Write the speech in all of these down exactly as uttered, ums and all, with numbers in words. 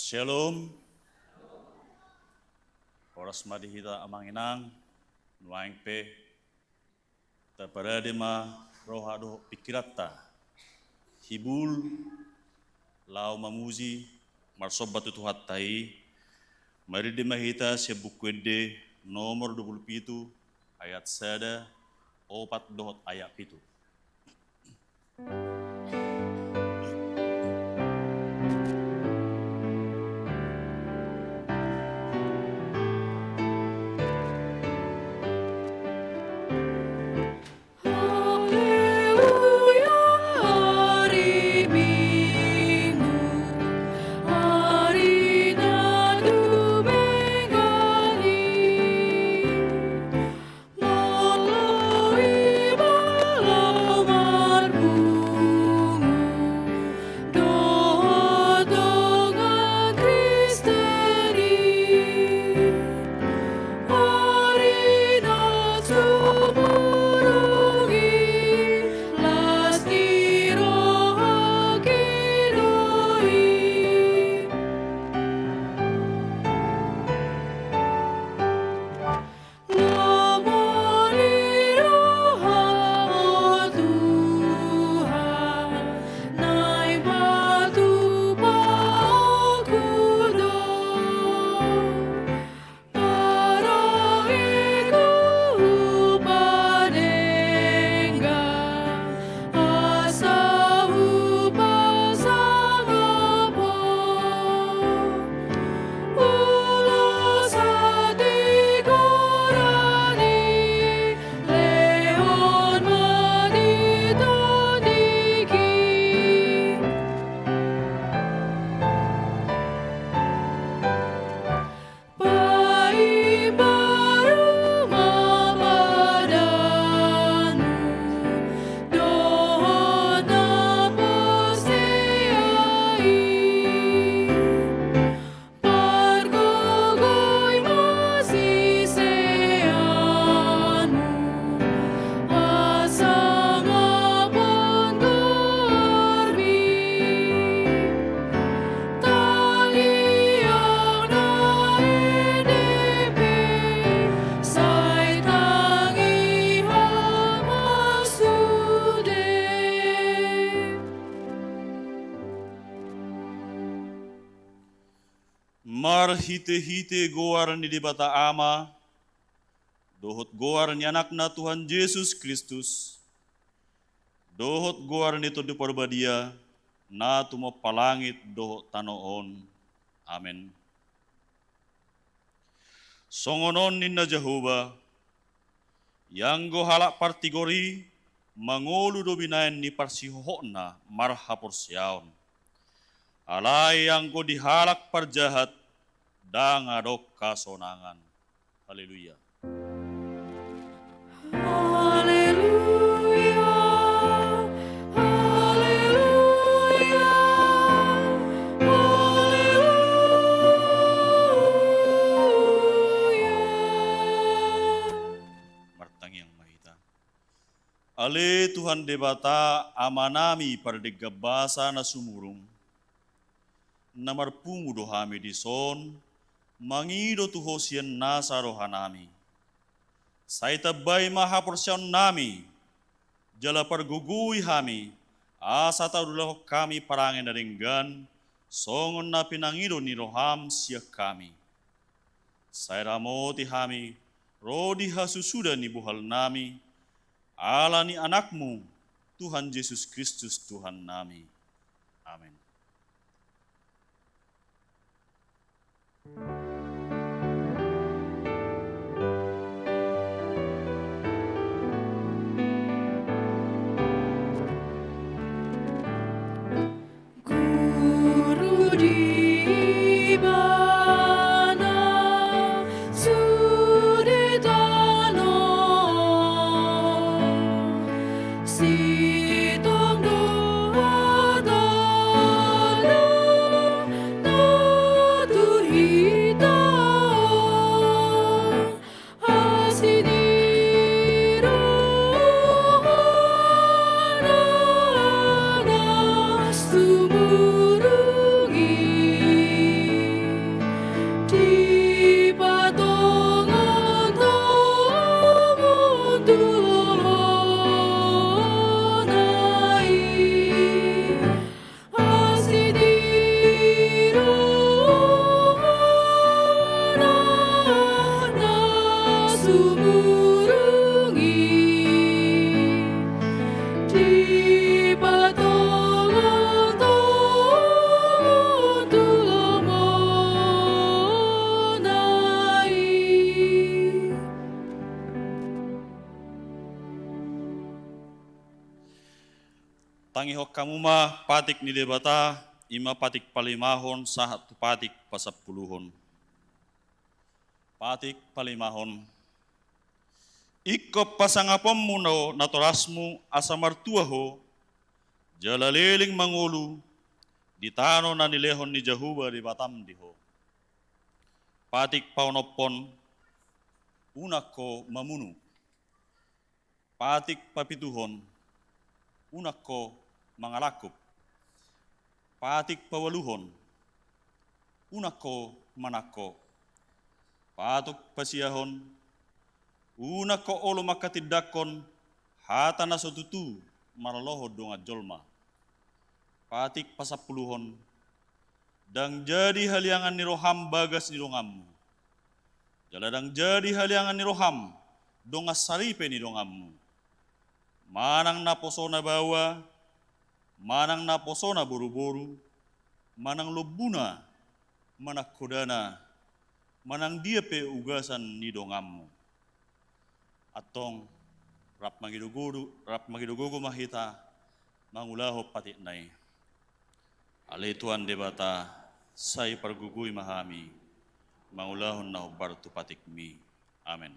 Shalom. Horas ma di hita amang inang, nuaeng pe taparade ma roha dohot pingkiranta, hibul, laho mamuji, marsomba tu Tuhanta i. Marende ma hita sian Buku Ende nomor dua pulu pitu, ayat sada, opat dohot ayat pitu. Marhitehite goar ni Debata Ama, dohot goar ni Anakna Tuhan Jesus Kristus, dohot goar ni Tondi Parbadia, na tumompa langit dohot tano on. Amen. Songon on ninna Jahowa, ianggo halak partigor i mangolu do binahen ni parsihohotna marhaporseaon. Alai anggo di halak parjahat ndang adong hasonangan. Haleluya. Haleluya, haleluya, haleluya. Martangiang ma hita. Ale Tuhan Debata, Amanami pardenggan basa na sumurung, na marpungu do hami dison, mangido tu Ho sian nasa rohanami. Sai tambai ma haporseaonnami, jala pargogoi hami, asa taulahon hami parange na denggan, songon na pinangido ni roham sian hami. Sai ramoti hami ro di hasusuda ni bohalnami, ala ni Anakmu, Tuhan Jesus Kristus Tuhannami. Amen. Tangihon hamu ma patik ni Debata, i ma patik palimahon sahat tu patik pasampuluhon. Patik palimahon. Ingkon pasangaponmu na, natorasmu asa martua ho, jala leleng mangolu di tano na nilehon ni Jahowa Debatam di ho. Patik paonomhon, unang ho mamunu. Patik papituhon, unang ho mangalangkup. Patik paualuhon, unang ho manangko. Patik pasiahon, unang ho olo manghatindanghon hata na so tutu marlohon dongan jolma. Patik pasampuluhon, ndang jadi haliangan ni roham bagas ni donganmu. Jala ndang jadi haliangan ni roham dongan saripe ni donganmu. Manang naposona baoa, manang naposona boruboru, manang lombuna, manang hodana, manang dia pe ugasan ni donganmu. Antong, rap mangido gogo, rap mangido gogo ma hita mangulahon patikna i. Ale Tuhan Debata, sai pargogoi ma hami mangulahon na hombar tu patikmi. Amen.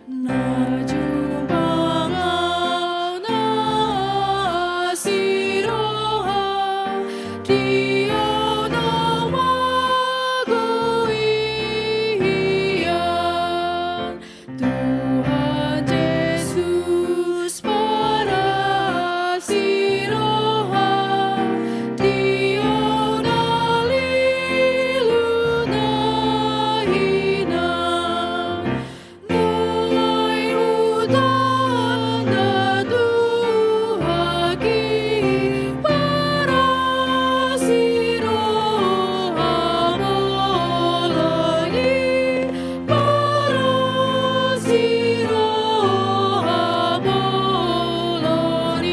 Na jumpang au na asi roha, di au na manggohi hian. Tuhan Jesus parasi roha, di au na lilu na hinan. Nuaeng hutanda tu haki, parasi roha bolon i, parasi roha bolon i.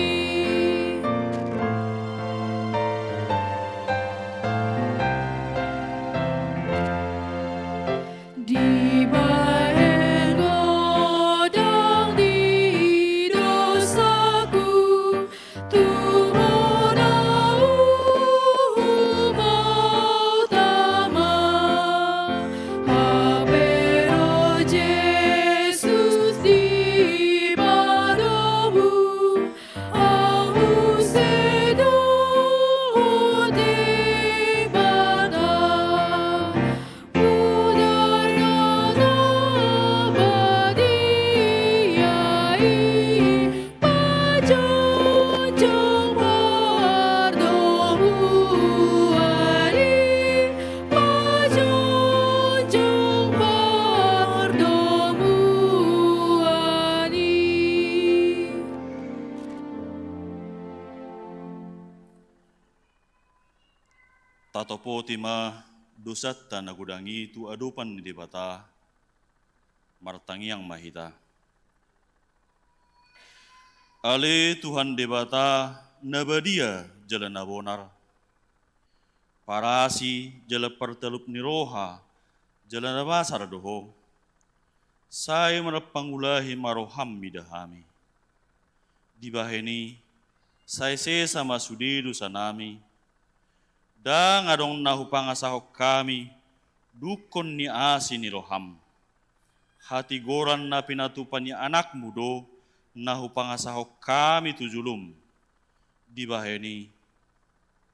Dibahen godang di dosaku, tu Ho na uhum au tama. Hape ro Jesus di padomu, au muse dohot Debata. Mudar na badia i, pajongjong pardomuan i, pajongjong pardomuan i. Tatopoti ma dosanta na godang i tu adopan ni Debata, martangiang ma hita. Ale Tuhan Debata na badia jala na bonar, parasi jala partalup ni roha jala na basar do Ho. Sai marpangulahi ma roham mida hami. Dibahen i, sai sesa ma sude dosanami. Ndang adong na hupangasahon hami dungkon ni asi ni roham. Hatigoran na pinatupa ni Anakmu do na hupangasahon hami tu jolom. Dibahen i,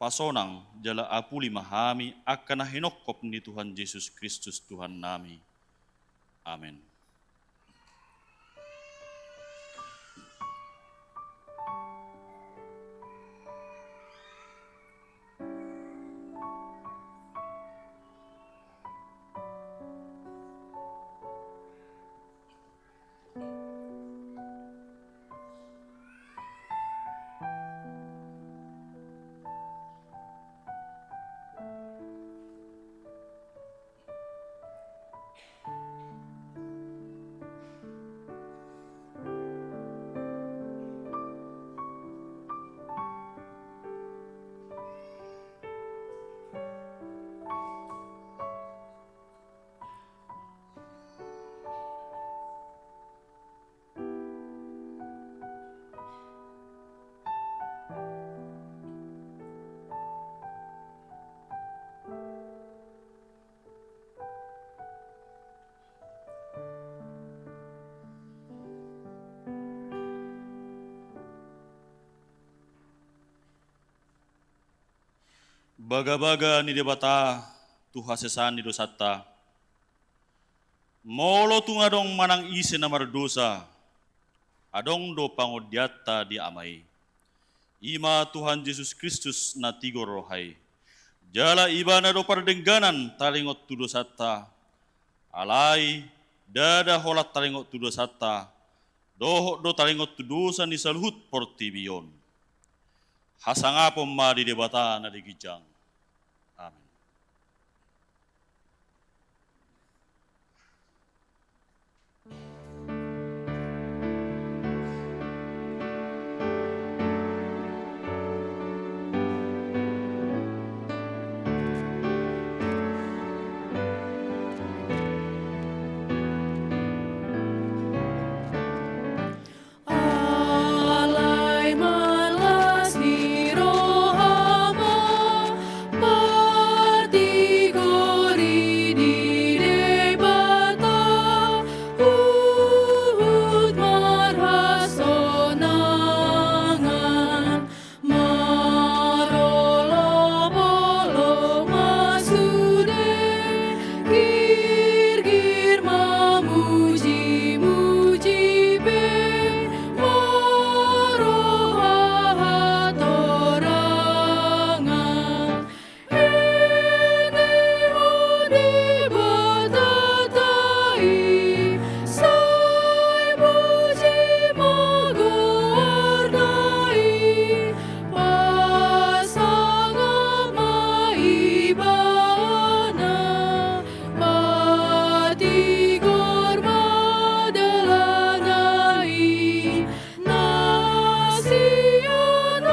pasonang jala apuli ma hami angka na hinongkop ni Tuhan Jesus Kristus Tuhannami. Amen. Bagabaga ni Debata tu hasesaan ni dosanta. Molo tung adong manang ise na mardosa, adong do pangondianta di Ama i. I ma Tuhan Jesus Kristus na tigor roha i. Jala Ibana do pardengganan taringot tu dosanta. Alai ndada holan taringot tu dosanta, dohot do taringot tu dosa ni saluhut portibi on. Hasangapon ma di Debata na di ginjang. Amen. Alai ma las ni roha ma partigor i di Debata, huhut marhasonangan. Marolopolop ma sude, girgir mamujimuji pe, marroha hatorangan. Ene ho Debatanta i, sai puji ma goarna i, pasangap ma Ibana, patigor ma dalanna i, na sian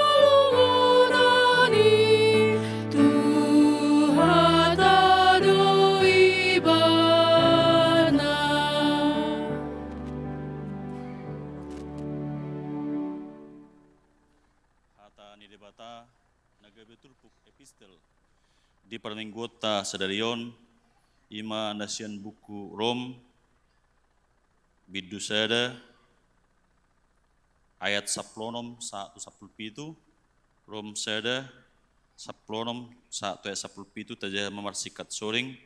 holongan i, Tuhanta do Ibana. Hata ni Debata na gabe turpuk epistel di parmingguonta sadari on, i ma na sian buku Rom, bindu sada, ayat sampulu onom sahat tu sampulu pitu, Rom sada, sampulu onom sahat tu ayat sampulu pitu, tajaha ma marsingkat soring.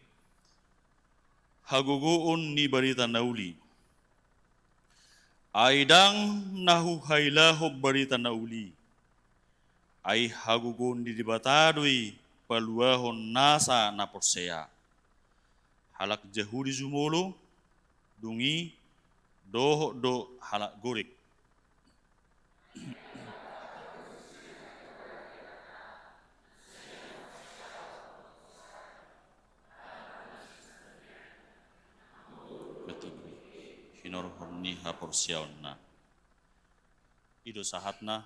Hagogoon ni barita na uli. Ai ndang na huhailahon barita na uli. Ai hagogoon ni Debata do i paluahon nasa na porsea. Halak Jahudi jumolo, dung i dohot do halak Gorik. Hinorhon ni haporseaonna. I do sahatna.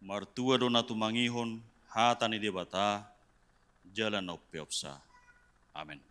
Martua do na tumangihon hata ni Debata jala na umpeopsa. Amen.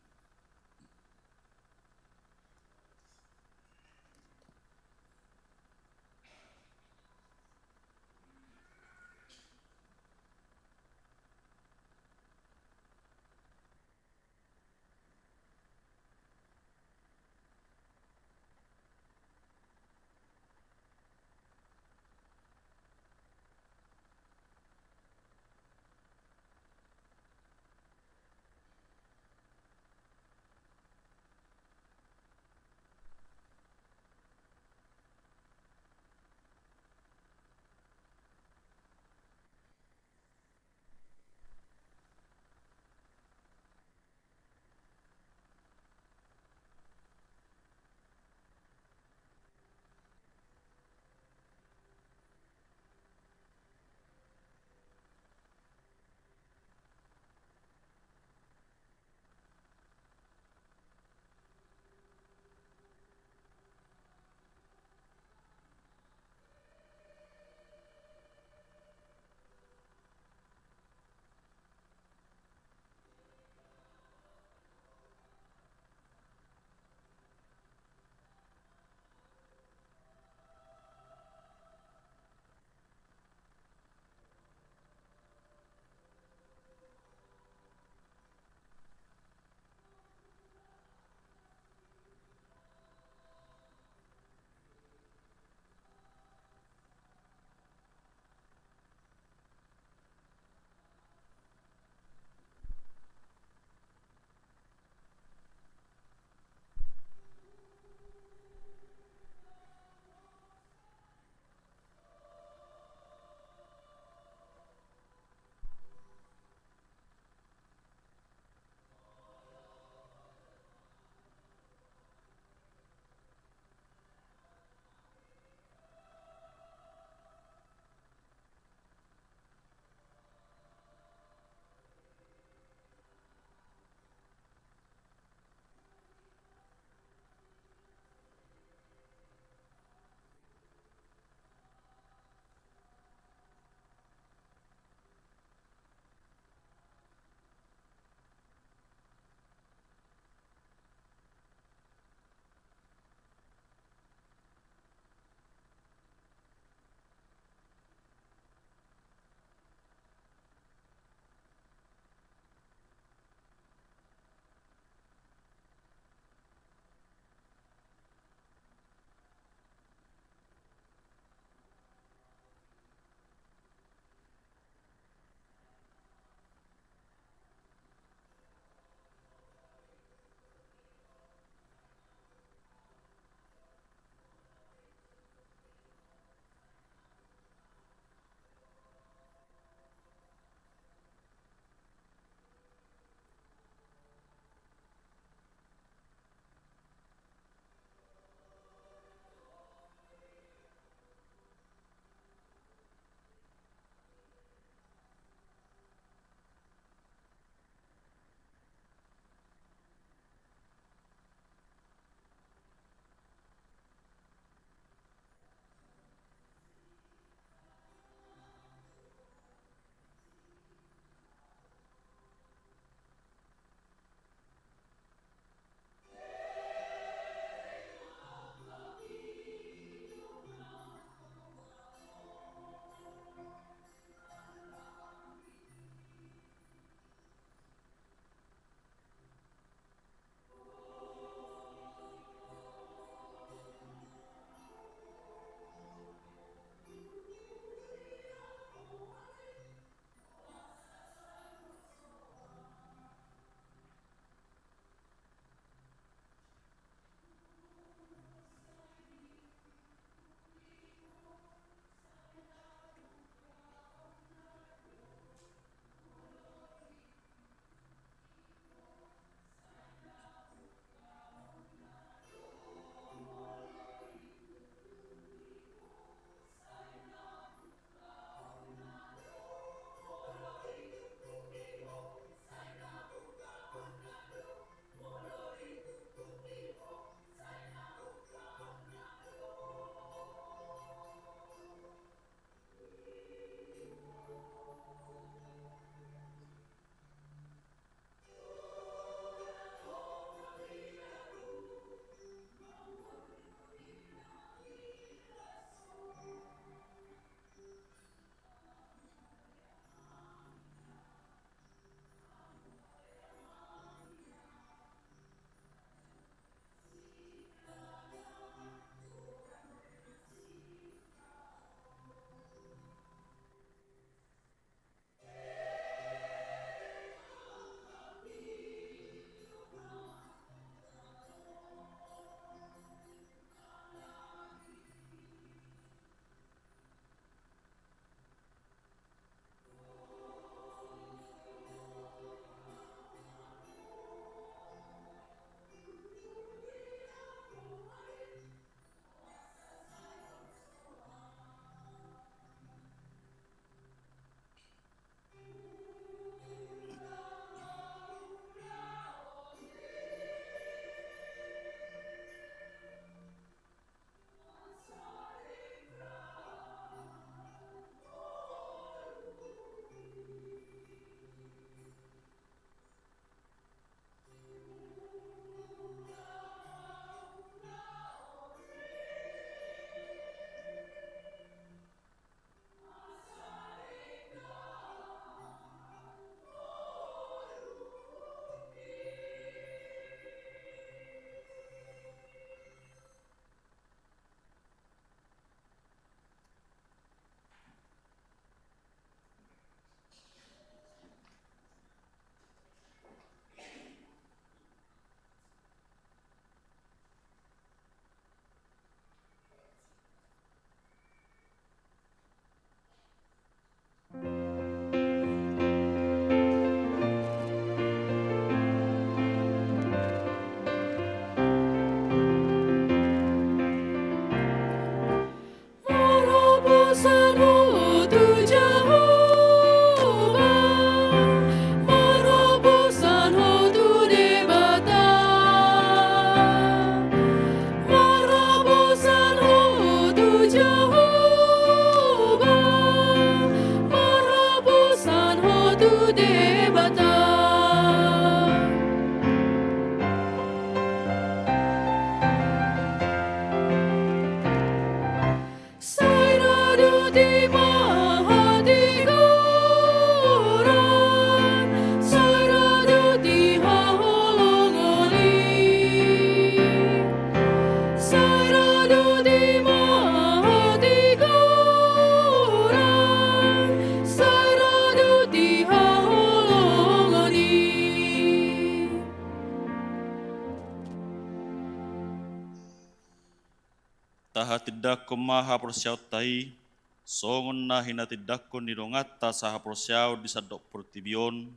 Tindanghon ma haporseaonta i, songon na hinatindangkon ni donganta sahaporseaon di sandok portibi on,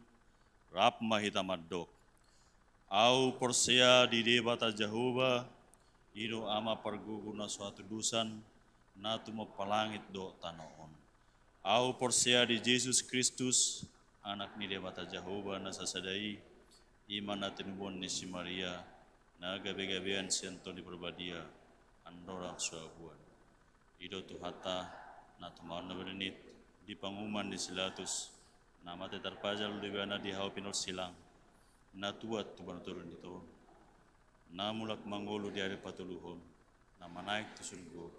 rap ma hita mandok. Ahu porsea di Debata Jahowa, i do Ama pargogo na so hatudosan, na tumompa langit dohot tano on. Ahu porsea di Jesus Kristus, Anak ni Debata Jahowa na sasada i, i ma na tinubuan ni si Maria, na gabegabean sian Tondi Parbadia, andorang so abuan. I do Tuhanta, na tumaon na bernit, di panguhuman ni si Pilatus, na mate tarpajal do ibana di hau pinarsilang, na tuat tu banua toru ni toru, na mulak mangolu di ari patoluhon, na manaek tu surgo,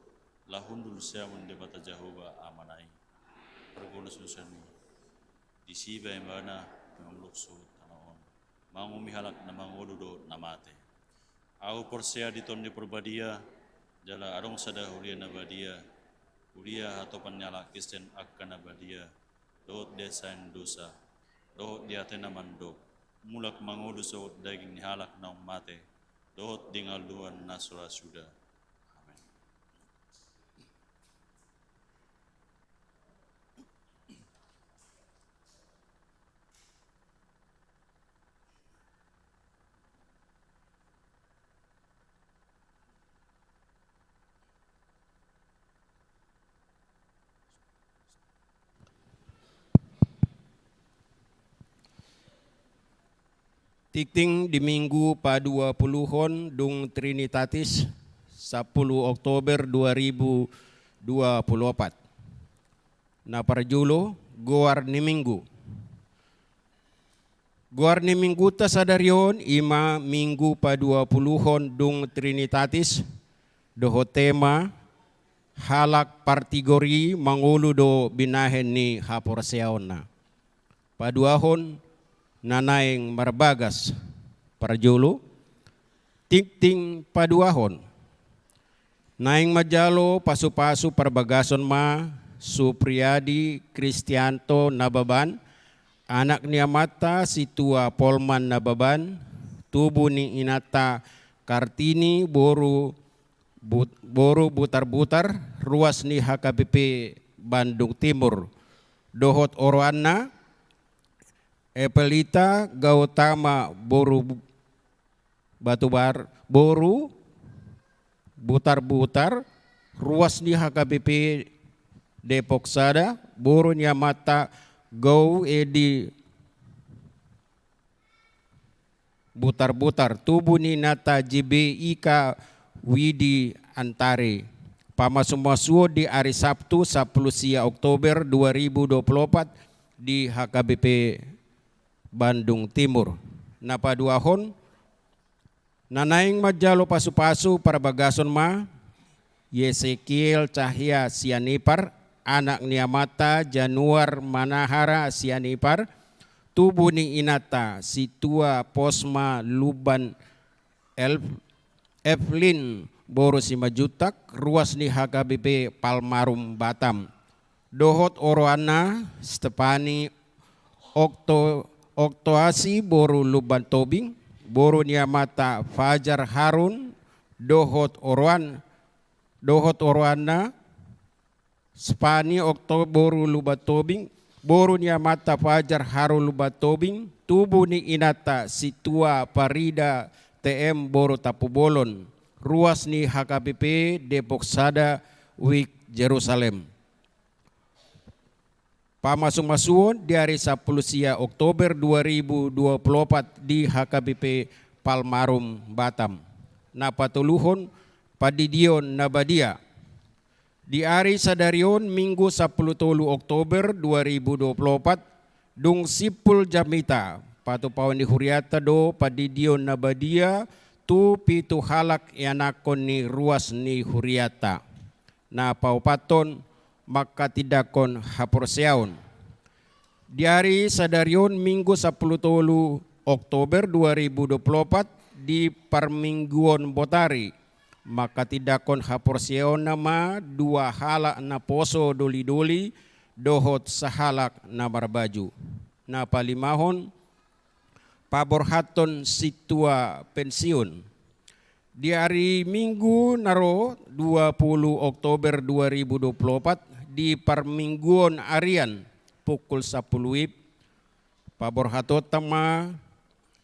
laho hundul siamun Debata Jahowa Amana i. Pargogo na so hatudosan i, disi ma ibana, na mamolus tano on, manguhumi halak na mangolu dohot na mate. Ahu porsea di Tondi Parbadia, jala adong sada huria na badia, huria hatopan ni halak Kristen angka na badia, dohot di hasesaan dosa, dohot di hata na mandok, mulak mangolu sogot daging ni halak naung mate, dohot di ngolungan na so ra suda. Amen. Tingting di Minggu paduapuluhon dung Trinitatis, sampulu Oktober dua ribu dua puluh opat. Na parjolo, goar ni Minggu. Goar ni Mingguta sadari on i ma Minggu paduapuluhon dung Trinitatis, dohot tema, halak partigor i mangolu do binahen ni haporseaonna. Paduahon, na naeng marbagas. Parjolo, tingting paduahon. Naeng manjalo pasupasu parbagason ma Supriyadi Kristianto Nababan, anak ni amanta Situa Polman Nababan, tubu ni inanta Kartini boru But-, boru Butarbutar, ruas ni H K B P Bandung Timur, dohot oroanna, Epelita Gautama boru Bu-, Batubar-, boru Butarbutar, ruas ni H K B P Depok Sada, boru ni amanta Gau Edi Butarbutar, tubu ni inanta J B Ika Widi Antari. Pamasumasuon di ari Sabtu, sampulu sia Oktober dua ribu dua puluh opat, di H K B P Bandung Timur. Na paduahon, na naeng manjalo pasupasu parbagason ma Yesekiel Cahya Sianipar, anak ni amanta Januar Manahara Sianipar, tubu ni inanta Situa Posma Lumban Elf-, Evelyn boru Simanjuntak, ruas ni H K B P Palmarum Batam. Dohot oroanna Stepani Okto-, Oktoasi boru Lumban Tobing, boru ni amanta Fajar Harun, dohot oroan-, dohot oroanna Spani Okto boru Lumban Tobing, boru ni amanta Fajar Harun Lumban Tobing, tubu ni inanta Situa Parida T M boru Tampubolon, ruas ni H K B P Depok Sada, Wik Jerusalem. Pamasumasuon di ari sampulu sia Oktober dua ribu dua puluh opat di H K B P Palmarum Batam. Na patoluhon, pandidion na badia. Di ari sadari on, Minggu sampulu tolu Oktober dua ribu dua puluh opat, dung simpul jamita, patupaon ni hurianta do pandidion na badia tu pitu halak ianakhon ni ruas ni hurianta. Na paopathon, manghatindanghon haporseaon. Di ari sadari on, Minggu sampulu tolu Oktober dua ribu dua puluh opat, di parmingguon botari, manghatindanghon haporseaonna ma dua halak naposo dolidoli dohot sahalak na marbaju. Na palimahon, paborhathon sintua pensiun. Di ari Minggu na ro, dua puluh Oktober dua ribu dua puluh opat, di parmingguon arian, pukul sampulu WIB, paborhatonta ma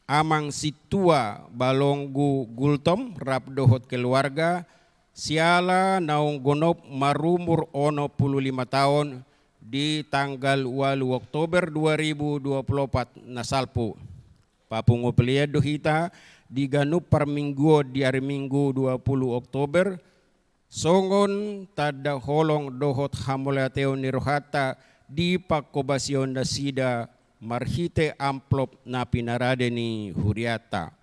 Amang Sintua Balonggu Gultom rap dohot keluarga, siala naung gonop marumur onom pulu lima taon, di tanggal ualu Oktober dua ribu dua puluh opat na salpu. Papungu pelean do hita di ganup parmingguon di ari Minggu dua puluh Oktober, songon tanda holong dohot hamauliateon ni rohanta di panghobasion nasida marhite amplop na pinarade ni hurianta.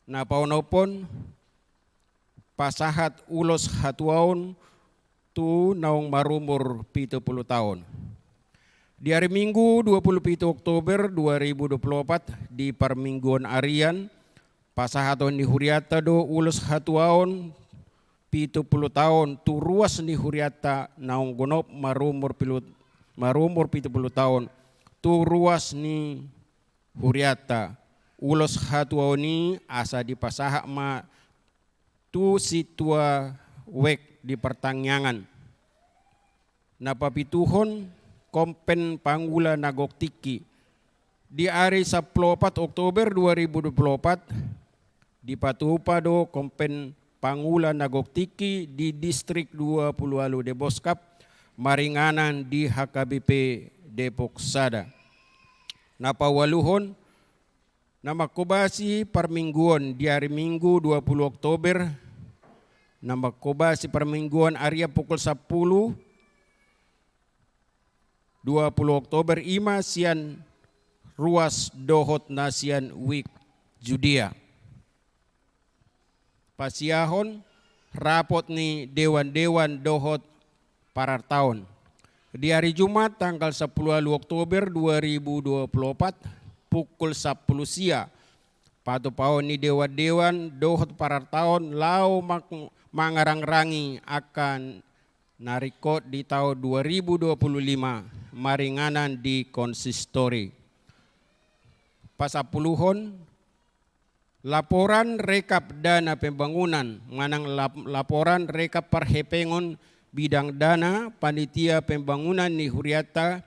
Na paonomhon, pasahat ulos hatuaon tu naung marumur pitu pulu taon. Di ari Minggu dua pulu pitu Oktober dua ribu dua pulu opat, di parmingguon arian, pasahaton ni hurianta do ulos hatuaon pitu pulu taon tu ruas ni hurianta naung gonop marumur pilu, marumur pitu pulu taon tu ruas ni hurianta. Ulos hatuaon i asa dipasahat ma tu Sintua Wek di Partangiangan. Na papituhon, Kompen Pangula na Gok Tingki. Di ari sampulu opat Oktober dua ribu dua pulu opat, dipatupa do Kompen Pangula na Gok Tingki di Distrik dua pulu ualu Deboskap, maringanan di H K B P Depok Sada. Na paualuhon, na manghobasi parmingguon di ari Minggu dua pulu Oktober, na manghobasi parmingguon arian pukul sampulu, dua pulu Oktober, i ma sian ruas dohot na sian Wik Judea. Pasiahon rapot ni dewan-dewan dohot parartaon. Di ari Jumat tanggal sampulu ualu Oktober dua ribu dua pulu opat, pukul sampulu sia, patupaon ni dewan-dewan dohot parartaon laho mang-, mangarangrangi angka na ringkot di taon dua ribu dua pulu lima, maringanan di konsistori. Pasampuluhon, laporan rekap dana pembangunan manang lap-, laporan rekap parhepengon bidang dana panitia pembangunan ni hurianta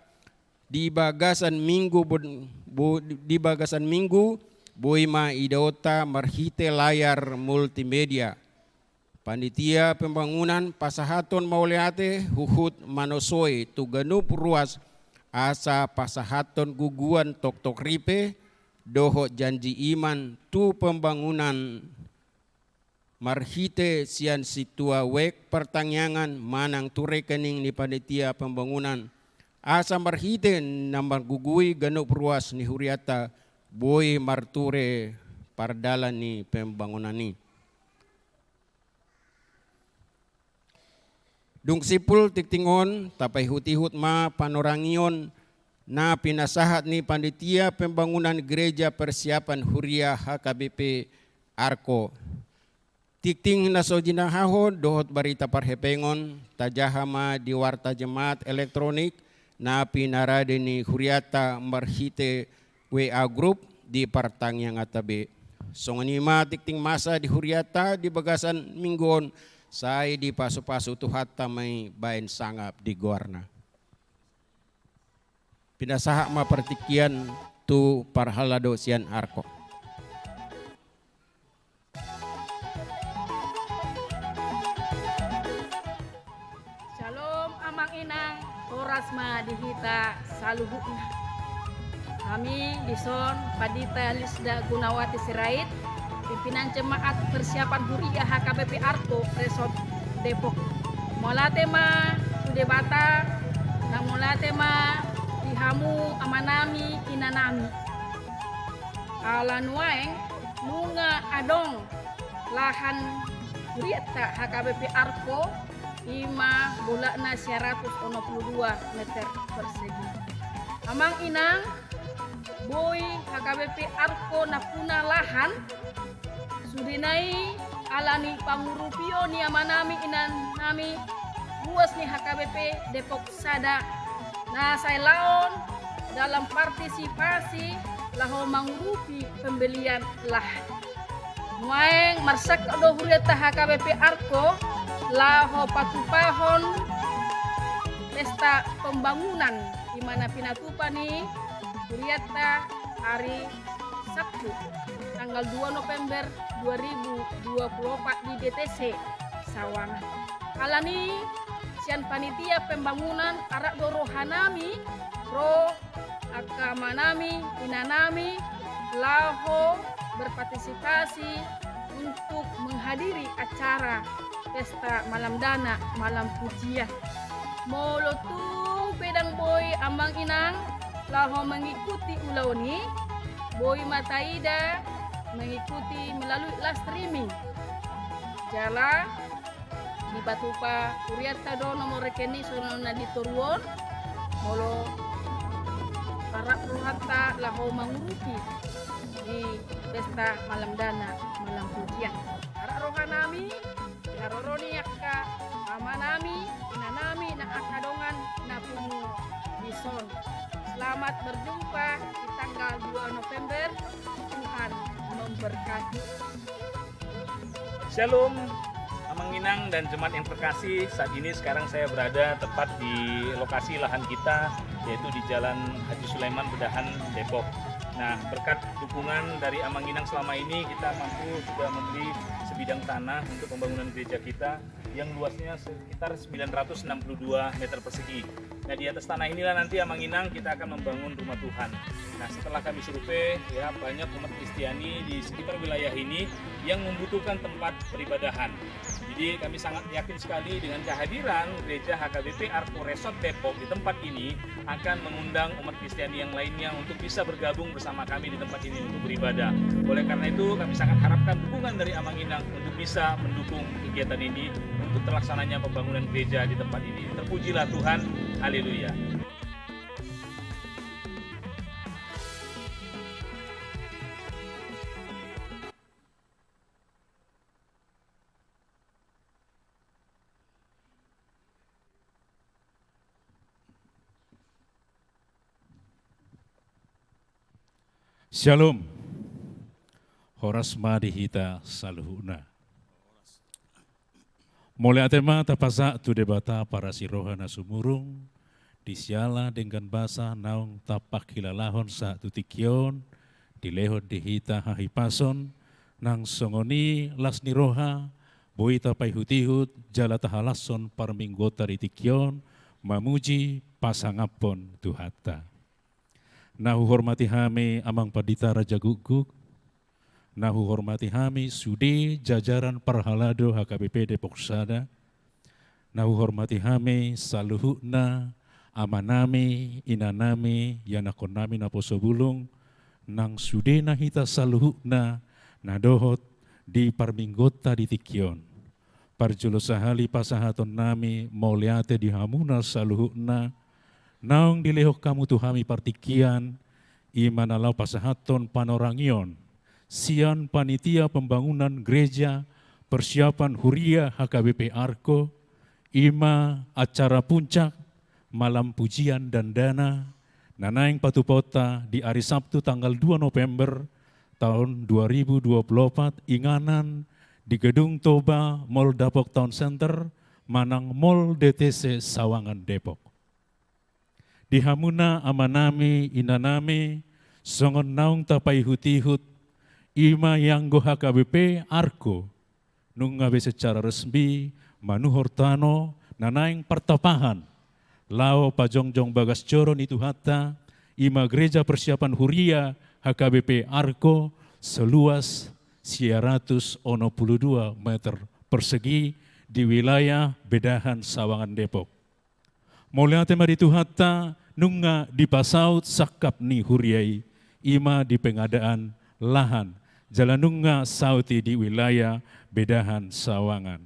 di bagasan minggu bo-, bo-, di bagasan minggu boi ma idaonta marhite layar multimedia. Panitia pembangunan pasahathon mauliate huhut manosoi tu ganup ruas asa pasahathon guguan toktok ripe dohot janji iman tu pembangunan marhite sian Sintua Wek Partangiangan manang tu rekening ni panitia pembangunan, asa marhite na margugui ganup ruas ni hurianta boi marture pardalan ni pembangunan i. Dung simpul tingting on, tapaihut-ihut ma panorangion na pinasahat ni panitia pembangunan Gereja Persiapan Huria H K B P Arko. Tingting na so jinahahon dohot barita parhepengon, tajaha ma di warta jemaat elektronik na pinarade ni hurianta marhite W A grup di partangianganta be. Songon i ma tingting masa di hurianta di bagasan minggu on, sai dipasupasu Tuhanta ma i baen sangap di goarna. Pinasahat ma partingkian tu parhalado sian Arko. Syalom, Amang Inang, horas ma di hita saluhutna. Hami dison Pandita Lisda Gunawati Sirait, pimpinan jemaat persiapan huria H K B P Arko Resort Depok. Mauliate ma tu Debata, na mauliate ma di hamu amanami, inanami. Ala nuaeng nunga adong lahan hurianta H K B P Arko, i ma bolakna sia ratus onom pulu dua meter persegi. Amang Inang, boi H K B P Arko nampuna lahan, sudena i ala ni pangurupion ni amanami, inanami, ruas ni H K B P Depok Sada na sai laon dalam partisipasi laho mangurupi pembelian lahan. Nuaeng marsangkap do hurianta H K B P Arko laho patupahon pesta pembangunan, di mana pinatupa ni hurianta ari Sabtu, tanggal dua November dua ribu dua puluh empat di D T C Sawangan. Alani sian panitia pembangunan arak do rohanami, ro angka amanami, inanami, laho berpartisipasi untuk menghadiri acara pesta malam dana, malam pujian. Molo tung pe ndang boi amang inang laho mengikuti ulaon i, boi ma taida mengikuti melalui live streaming. Jala dipatupa hurianta do nomor rekening songon na di toru on, molo arak rohanta laho mangurupi di pesta malam dana, malam pujian. Arak rohanami, haroro ni angka amanami, inanami, nang angka dongan na pungu dison. Selamat berjumpa di tanggal dua November. Tuhan memberkati. Shalom, Amang Inang dan jemaat yang terkasih. Saat ini sekarang saya berada tepat di lokasi lahan kita, yaitu di Jalan Haji Sulaiman Bedahan, Depok. Nah, berkat dukungan dari Amang Inang selama ini, kita mampu juga membeli sebidang tanah untuk pembangunan gereja kita yang luasnya sekitar sembilan ratus enam puluh dua meter persegi. Nah, di atas tanah inilah nanti, Amang Inang, kita akan membangun rumah Tuhan. Nah, setelah kami survei, ya, banyak umat Kristiani di sekitar wilayah ini yang membutuhkan tempat peribadahan. Jadi, kami sangat yakin sekali dengan kehadiran gereja H K B P Arko Resort Depok di tempat ini akan mengundang umat Kristiani yang lainnya untuk bisa bergabung bersama kami di tempat ini untuk beribadah. Oleh karena itu, kami sangat harapkan dukungan dari Amang Inang untuk bisa mendukung kegiatan ini, untuk terlaksananya pembangunan gereja di tempat ini. Terpujilah Tuhan. Haleluya. Shalom. Horas ma di hita saluhutna. Mauliate ma tapasahat tu Debata parasi roha na sumurung, di siala denggan basa naung tapangkilalahon sahat tu tingki on, dilehon di hita hahipason, nang songon i las ni roha, boi tapaihutihut jala tahalashon parmingguonta di tingki on, mamuji pasangaphon Tuhanta. Na huhormati hami Amang Pandita Raja Gukguk, na huhormati hami sude jajaran parhalado H K B P Depok Sada, na huhormati hami saluhutna amanami, inanami, ianakhonnami naposo bulung, nang sudena hita saluhutna na dohot di parmingguonta di tingki on. Parjolo sahali pasahatonnami mauliate di hamuna saluhutna, naung dilehon hamu tu hami partingkian, i ma na laho pasahathon panorangion sian panitia pembangunan gereja persiapan huria H K B P Arko, i ma acara puncak malam pujian dandana, na naeng patupaonta di ari Sabtu tanggal dua November taon dua ribu dua puluh opat, inganan di Gedung Toba Mall Dapok Town Center manang Mall D T C Sawangan Depok. Di hamuna amanami, inanami, songon naung tapaihutihut, i ma ianggo H K B P Arko, nunga be secara resmi manuhor tano na naeng partapahan laho pajongjong bagas joro ni Tuhanta, i ma gereja persiapan huria H K B P Arko seluas sia ratus onom puluh dua meter persegi di wilayah Bedahan Sawangan Depok. Mauliate ma di Tuhanta, nunga dipasaut sangkap ni huria i, i ma di pengadaan lahan, jala nunga saut i di wilayah Bedahan Sawangan.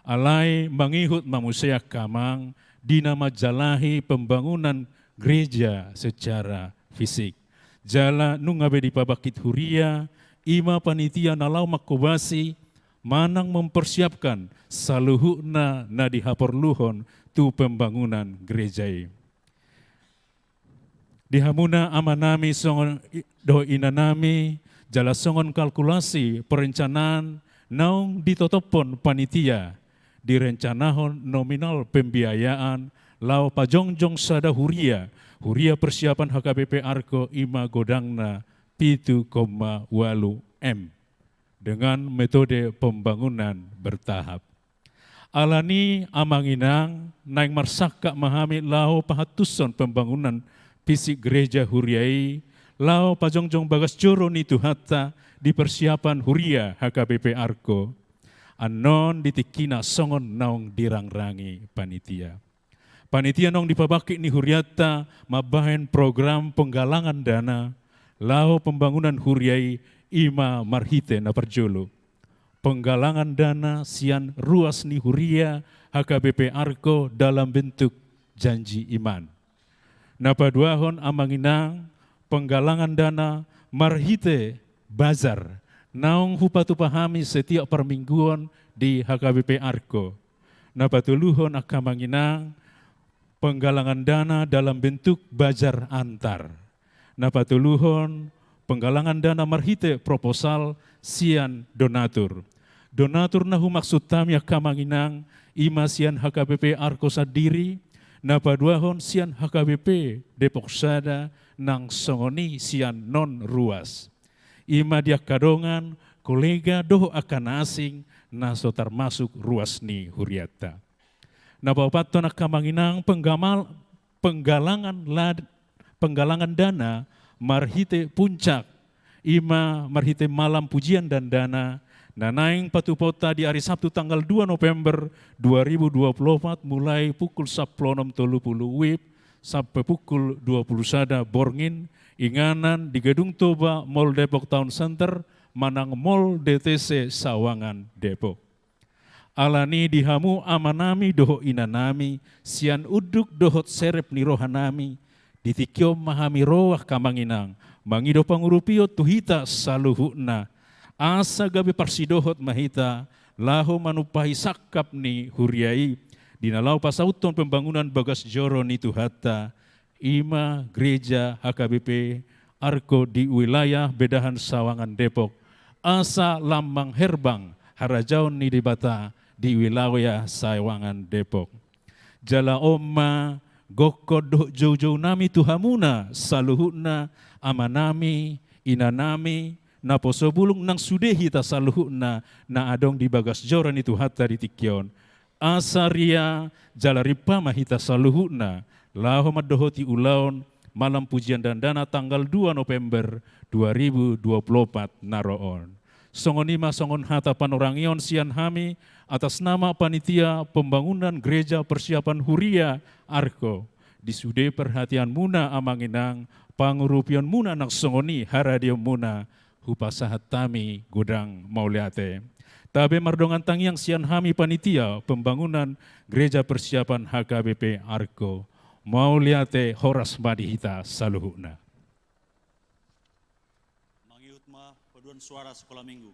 Alai mangihut ma muse angka amang di na manjalahi pembangunan gereja secara fisik. Jala nunga be dipabangkit huria, i ma panitia na laho manghobasi manang mempersiapkan saluhutna na dihaporluhon tu pembangunan gereja i. Di hamuna amanami songon i-, dohot inanami, jala songon kalkulasi perencanaan naung ditotophon panitia, direncanahon nominal pembiayaan laho pajongjong sada huria, huria persiapan H K B P Arko, i ma godangna pitu koma ualu M, dengan metode pembangunan bertahap. Alani, amang inang, naeng marsangkap ma hami laho pahantushon pembangunan fisik gereja huria i, laho pajongjong bagas joro ni Tuhanta di persiapan huria H K B P Arko. Annon di tingkina songon naung dirangrangi panitia. Panitia naung dipabangkit ni hurianta mambahen program penggalangan dana laho pembangunan huria i, i ma marhite na parjolo penggalangan dana sian ruas ni huria H K B P Arko dalam bentuk janji iman. Na paduahon, amang inang, penggalangan dana marhite bazar naung hupatupa hami setiap parmingguon di H K B P Arko. Na patoluhon, angka amang inang, penggalangan dana dalam bentuk bazar antar. Na patoluhon, penggalangan dana marhite proposal sian donatur. Donatur na humaksud hami, angka amang inang, i ma sian H K B P Arko sandiri, na paduahon sian H K B P Depok Sada, nang songon i sian non ruas. I ma di angka dongan, kolega dohot angka na asing na so tarmasuk ruas ni hurianta. Na paopathon, angka amang inang, penggamal-, penggalangan lad-, penggalangan dana marhite puncak, i ma marhite malam pujian dan dana, na naeng patupaonta di ari Sabtu tanggal dua November dua ribu dua puluh opat, mulai pukul sampulu onom tolu pulu WIB sampe pukul dua pulu sada borngin, inganan di Gedung Toba Mall Depok Town Center manang Mall D T C Sawangan Depok. Alani di hamu amanami dohot inanami, sian unduk dohot serep ni rohanami, di tingki on ma hami ro, angka amang inang, mangido pangurupion tu hita saluhutna, asa gabe parsidohot ma hita laho manumpahi sangkap ni huria i, di na laho pasauthon pembangunan bagas joro ni Tuhanta, i ma gereja H K B P Arko di wilayah bedahan Sawangan Depok, asa lambang herbang harajaon ni Debata di wilayah Sawangan Depok. Jala on ma gokhon dohot joujounami tu hamuna saluhutna, amanami, inanami, naposo bulung nang sude hita saluhutna na adong di bagas joro ni Tuhanta di tingki on. Asa ria jala rimpa ma hita saluhutna laho mandohoti ulaon malam pujian dan dana tanggal dua November dua ribu dua puluh opat na ro on. Songon i ma songon hata panorangion sian hami atas nama Panitia Pembangunan Gereja Persiapan Huria Arko. Di sude perhatianmuna, amang inang, pangurupionmuna nang songon i haradionmuna, hupasahat hami godang mauliate. Tabe mardongan tangiang sian hami Panitia Pembangunan Gereja Persiapan H K B P Arko. Mauliate, horas ma di hita saluhutna. Mangihut ma paduan suara sekolah minggu.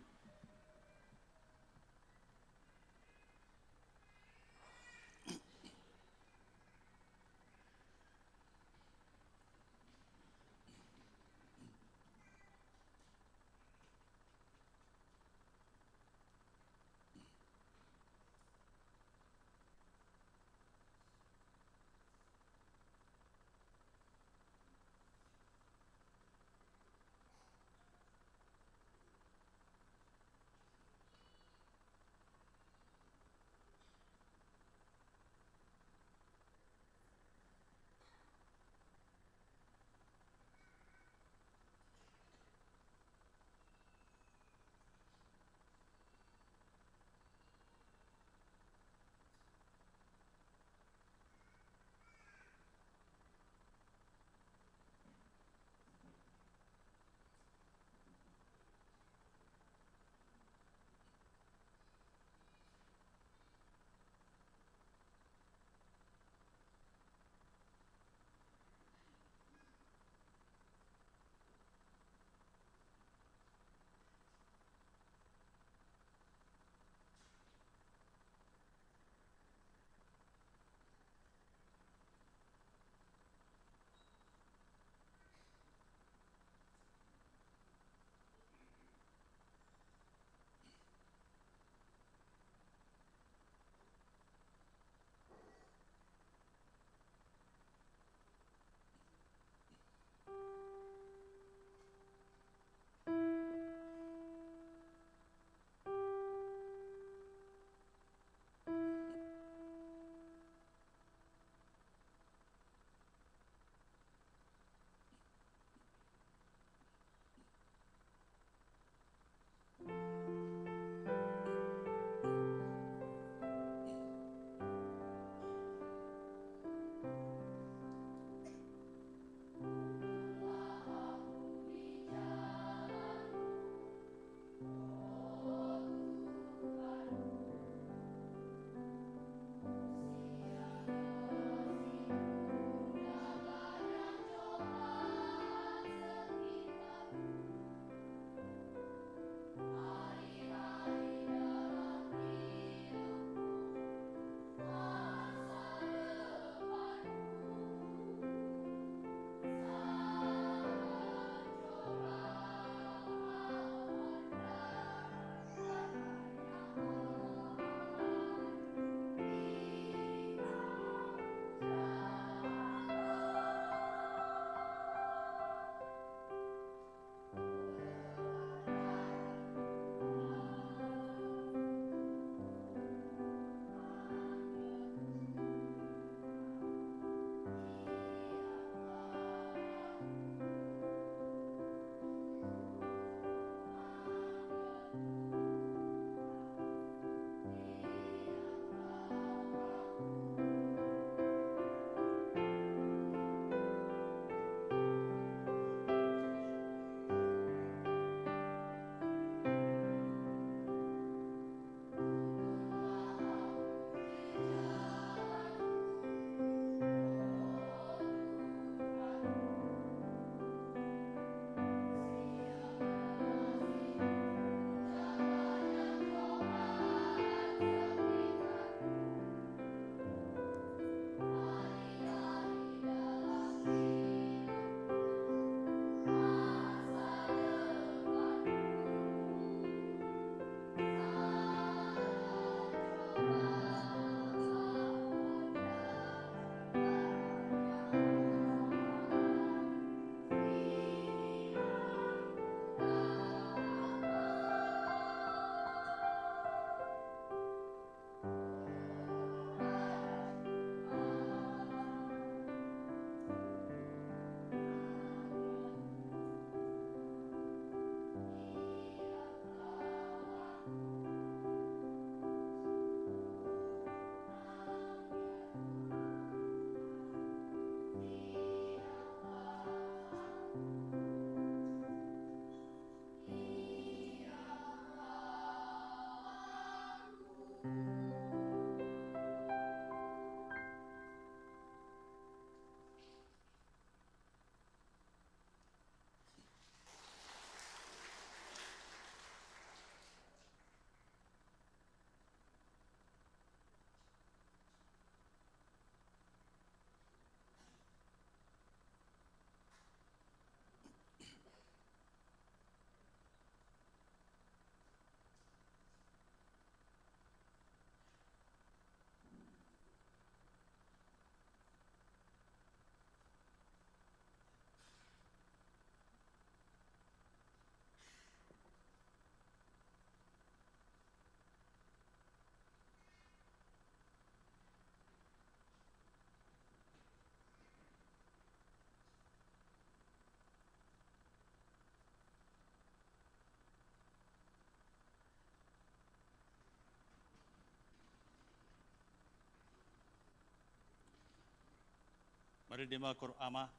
Marende ma, Ama.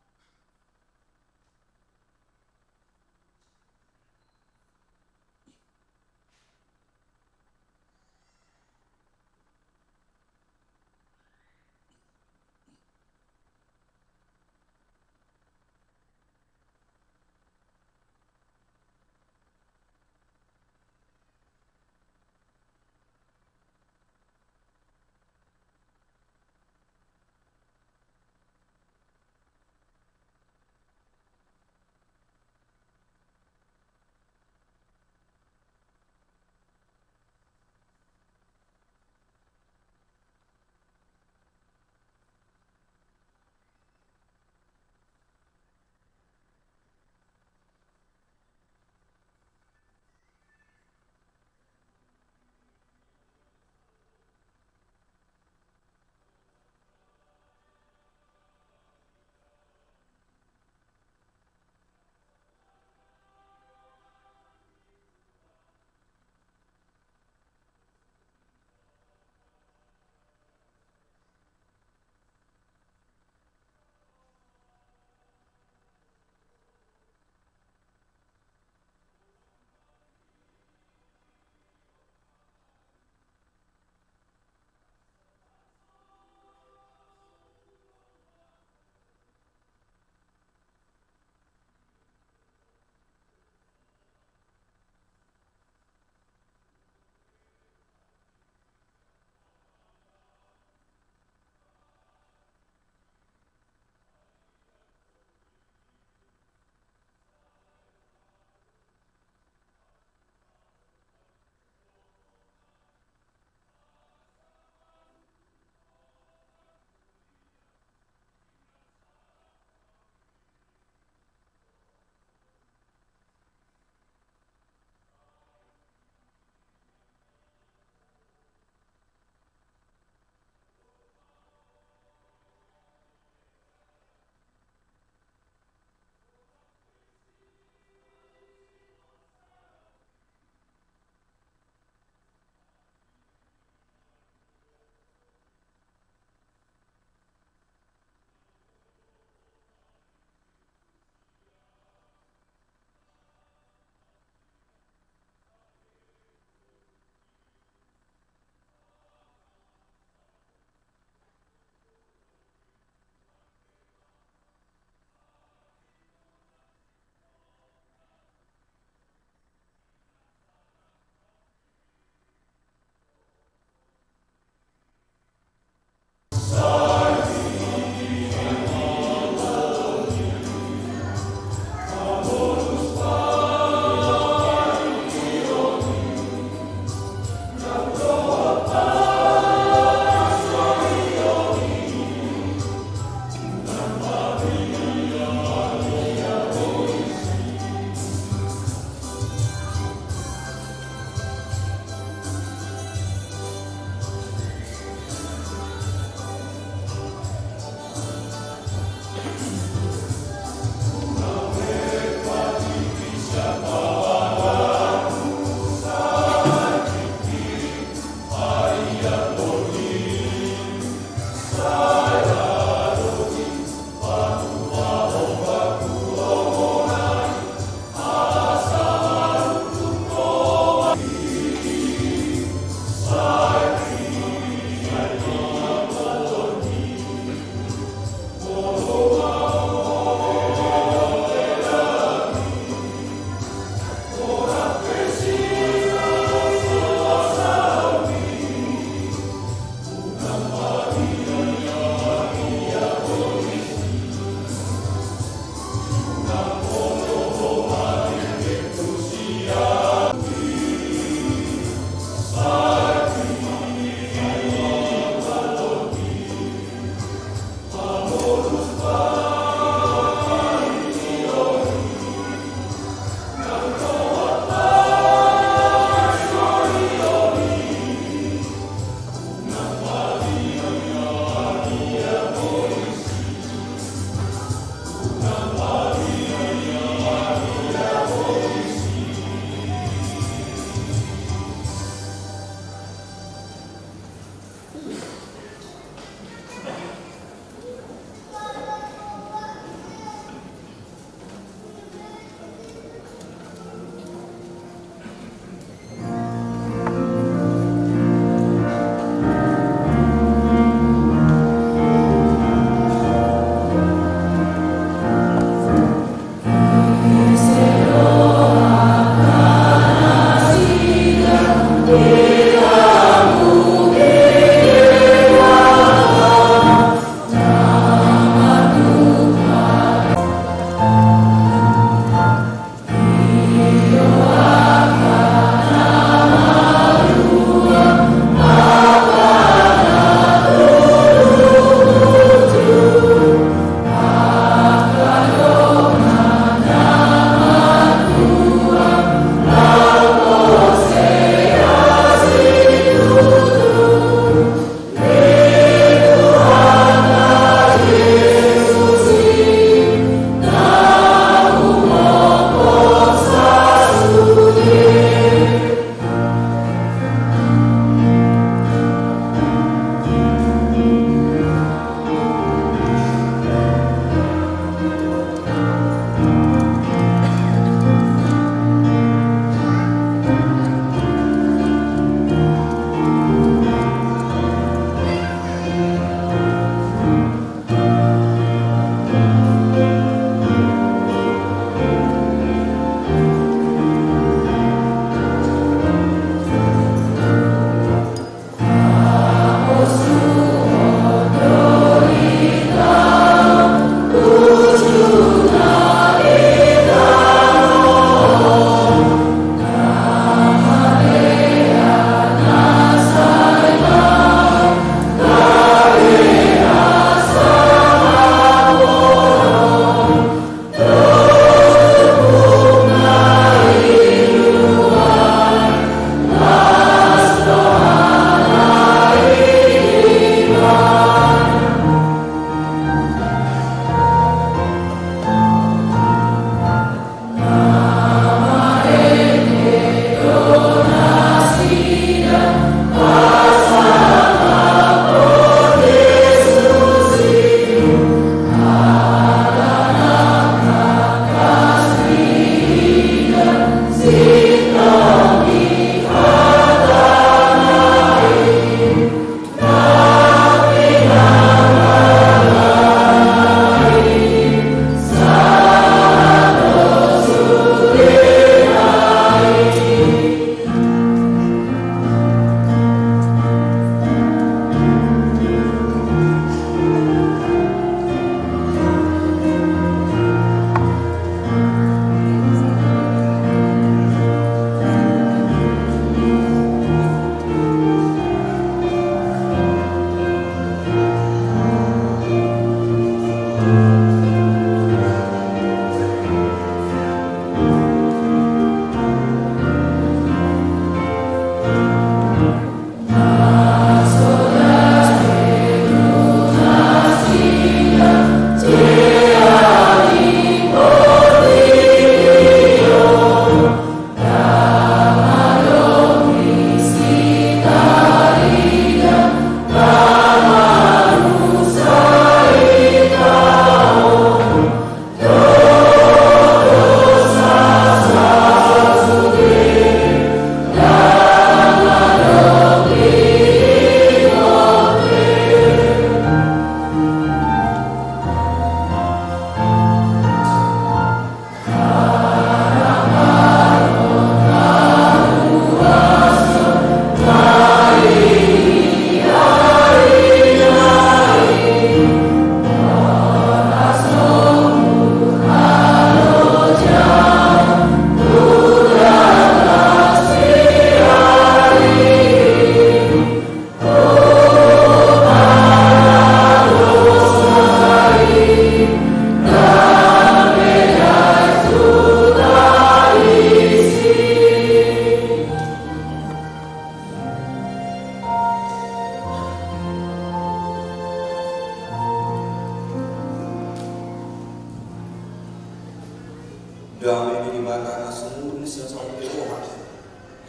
Dame ni Debata na sumurung sian saluhut roha,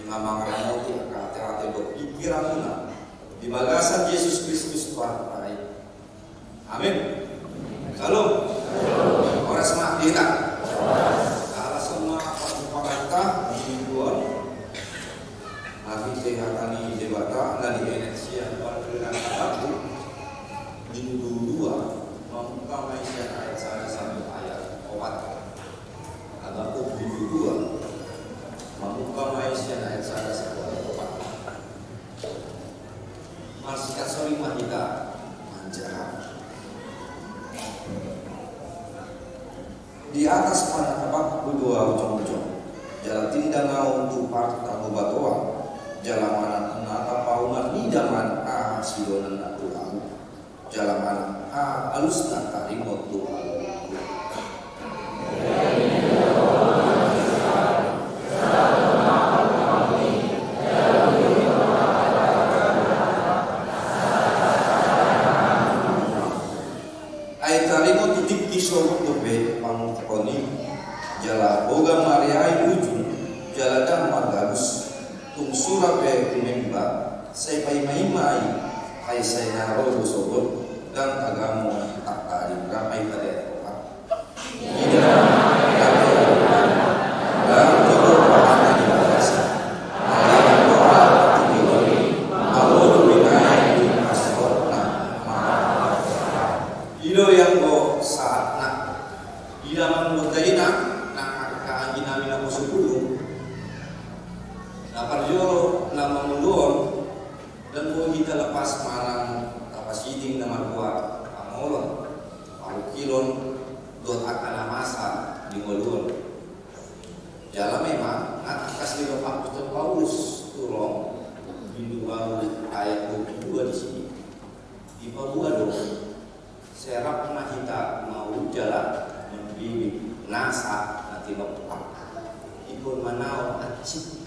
i ma mangaramoti angka ateate dohot pingkiranmuna di bagasan Jesus Kristus Tuhanta i. Amin. Syalom. Horas ma di hita. Ala songon na parjumpa hita di minggu on, marhite hata ni Debata na dienet sian Parpingkiran Habakuk, bindu dua, mamungka ma i sian ayat sada sampe ayat opat. Habakuk bindu dua, mamungka ma i sian ayat sada sampe ayat opat. Marsikat sori ma hita manjaha. Di atas panangkap ahu do ahu jongjong, jala tindang ahu tu partanobatoan, jala manang na tapaungar ni daman aha sidohononna tu ahu, jala manang aha alusna taringot tu ahu. Ai taringot tu tingki sogot dope pangungkapon i, jala holan mareai ujung, jala ndang margalus, tung sura pe humemba, sai paima-ima i, ai sai na ro do sogot, ndang tagamon, ndang tading, rap ma i tadean roha. I do i anggo sahatna. Ida ma dohot dainang, nang angka anggi nami naposobulung, na parjolo na mangolu on, ndang boi hita lepas manang tapasiding na marhua pangolon, pangungkilon, dohot angka na masa di ngolu on. Jala memang, na tangkas didok apostel Paulus tu Rom, bindu ualu ayat dua pulu dua disi, dipaboa do, sai rap ma hita maulud jala mambimbing nasa na tinompa ingkon manaon hansit.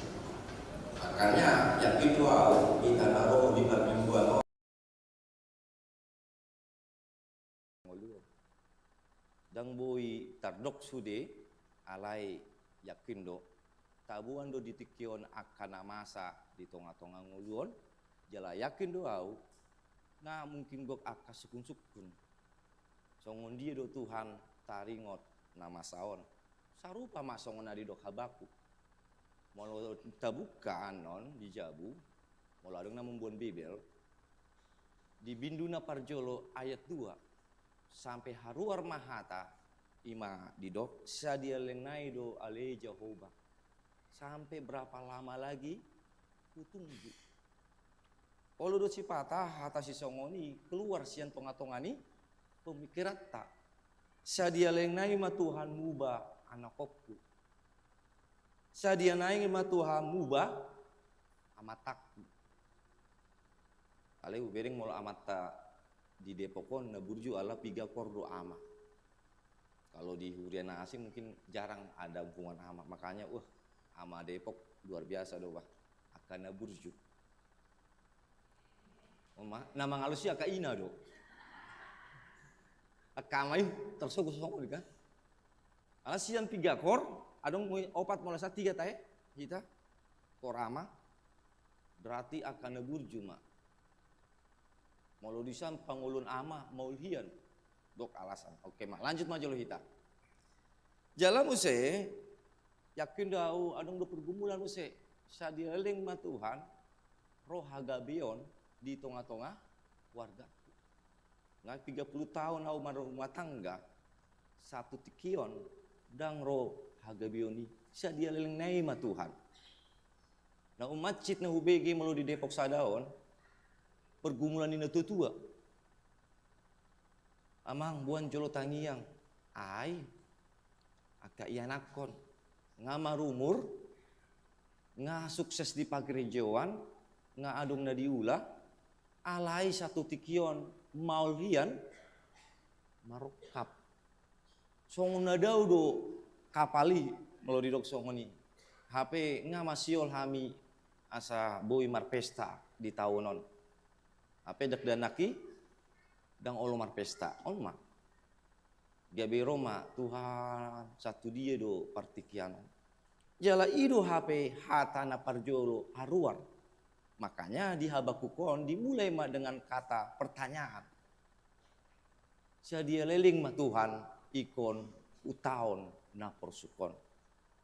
Makanya, yakin do ahu, hita na ro di parmingguan on. Ndang boi tardok sude, alai yakin do, taboan do di tingki on angka na masa di tonga-tonga ngolu on, jala yakin do ahu, na mungkin gok angka sungkun-sungkun. Songon dia do Tuhan taringot na masa on? Sarupa ma songon na didok Habakuk. Molo tabuka annon di jabu, molo adong na mamboan Bibel, di bindu na parjolo ayat dua, sampe haruar ma hata, i ma didok, sadia leleng nai do ale Jahowa, sampe berapa lama lagi kutunggu? Olo do sipata hata sisongon i keluar sian tonga-tonga ni pemikiranta. Sadia leleng nai ma Tuhan muba anakhonhu. Sadia nai ma Tuhan muba amatanghu. Alai hubereng molo amanta di Depok on na burju ala piga kor do ama. Kalau di huria na asing mungkin jarang ada hubungan ama. Makanya, wah, ama Depok luar biasa do, bah. Angka na burju. Oma, na mangalusi angka ina do. Angka ama i tersogo songon i kan. Ala sian piga kor, adong mui opat molo sa tiga tahe, hita. Kor ama. Berarti angka na burju ma. Molo di san pangolon ama maulhian. Dok alasan. Oke ma, lanjut ma jolo hita. Jala muse, yakin do ahu adong do pergumulan muse. Sadia leleng ma Tuhan, ro hagabeon di tonga-tonga wargaku. Nga tiga puluh taon ahu marumah tangga, satu tingki on, ndang ro hagabeon i, sadia leleng nai ma Tuhan. Na umhansit na hubege molo di Depok sada on, pergumulan ni na tua-tua. Amang, boan jolo tangiang. Ai, angka ianakhon, nga marumur, nga sukses di pagerejoan, nga adong na diula, alai satu tingki on maulhian, marongkap. Songon na dao do kapal i, molo didok songon i. Hape nga masihol hami asa boi marpesta di taon on. Hape dakdanak i, ndang olo marpesta. On ma. Gabe ro ma, Tuhan, sahat tu dia do partingkian on? Jala i do hape hata na parjolo haruar. Makanya di Habakuk on dimulai ma dengan kata pertanyaan. Sadia leleng ma Tuhan ingkon utaon na porsuk on?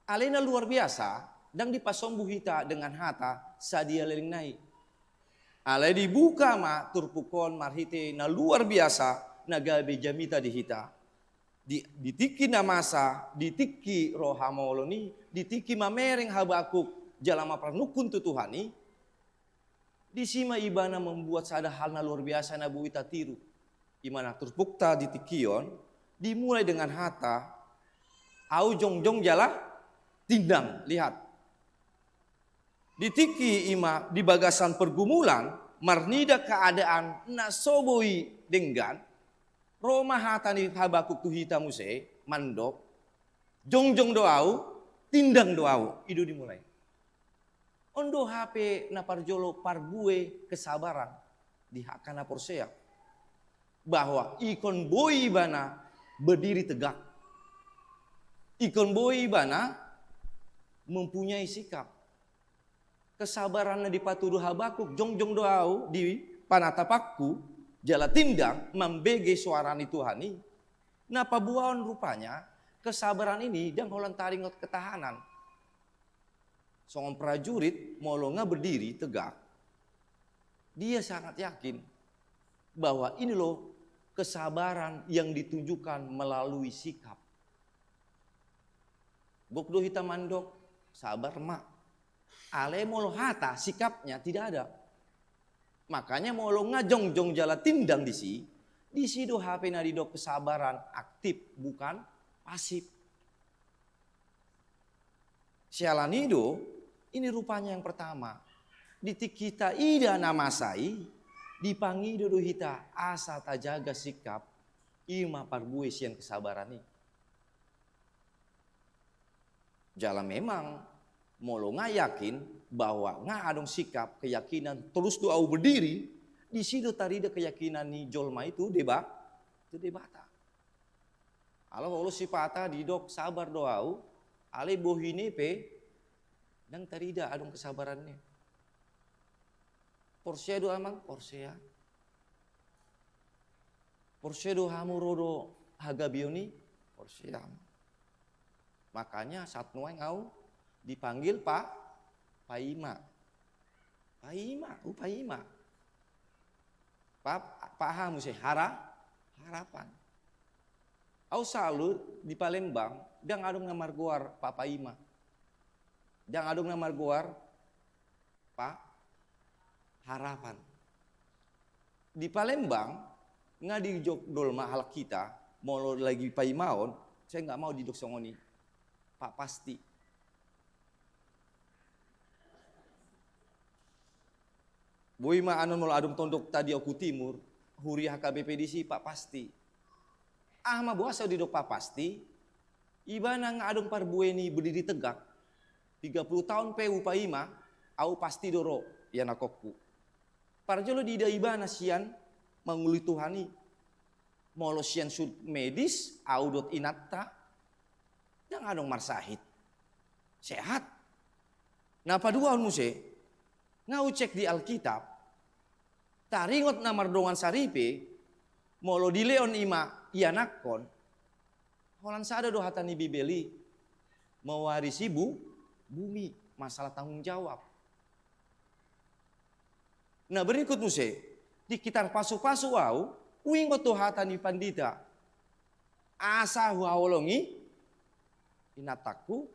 Alai na luar biasa, ndang dipasombu hita dengan hata sadia leleng nai. Alai dibuka ma turpuk on marhite na luar biasa na gabe jamita di hita. Di, di tingki na masa, di tingki ro hamaolon i, di tingki mamereng Habakuk jala mamparnungkun tu Tuhan i, disi ma ibana membuat sada hal na luar biasa na boi tatiru. I ma na turpukta di tingki on, dimulai dengan hata, au jongjong jala tindang, lihat. Di tingki i ma di bagasan pergumulan, marnida keadaan na so boi denggan, ro ma hata ni Habakuk tu hita muse, mandok, jongjong do au, tindang do au, i do dimulai. On do hape na parjolo parbue kesabaran di angka na porsea. Bahwa ingkon boi ibana berdiri tegak. Ingkon boi ibana mempunyai sikap. Kesabaran na dipatudu Habakuk, jongjong do au di panatapanku, jala tindang mambege soara ni Tuhan i. Na paboaon rupanya, kesabaran ini ndang holan taringot ketahanan. Songon prajurit, molo nga berdiri tegak, dia sangat yakin bahwa ini loh kesabaran yang ditunjukkan melalui sikap. Gok do hita mandok, sabar ma. Alai molo hata, sikapnya tidak ada. Makanya molo nga jongjong jala tindang disi, disi do hape na didok kesabaran aktif, bukan pasif. Siala ni do, ini rupanya yang pertama. Di tingki taida na masa i, dipangido do hita asa tajaga sikap, i ma parbue sian kesabaran i. Jala memang, molo nga yakin bahwa nga adong sikap, keyakinan, terus do au berdiri, disi do tarida keyakinan ni jolma i tu Deba-, tu Debata. Ala olo sipata didok sabar do au, alai bohina pe ndang tarida adong kesabaranna. Porsea do amang, porsea. Porsea do hamu ro do hagabeon i, porsea amang. Makanya saat nuaeng au dipanggil Pa, Paima. Paima, hupaima. Pa, pa aha muse, hara-, harapan. Au salut di Palembang, ndang adong na margoar Pa Paima. Ndang adong na margoar Pa Harapan. Di Palembang, nga dijok jolma halak hita, molo lagi paimaon, saya nggak mau didok songon i. Pa Pasti. Boi ma anon molo adong tondok ta di Oku Timur, huria H K B P disi, Pa Pasti. Aha ma boasa didok Pa Pasti? Ibana nga adong parbue ni berdiri tegak. Tiga puluh taon pe hupaima, au pasti do ro ianakhonhu. Parjolo diida ibana sian mangului Tuhan i. Molo sian sudut medis, au dohot inanta, ndang adong marsahit. Sehat. Na paduahon muse, nga hucek di Alkitab, taringot na mardongan saripe, molo dilehon i ma ianakhon, holan sada do hata ni Bibel i, mewarisi bu-, bumi, masalah tanggung jawab. Na berikut muse, di kitab Pasupasu au, huingot do hata ni pandita. Asa huhaholongi inantangku,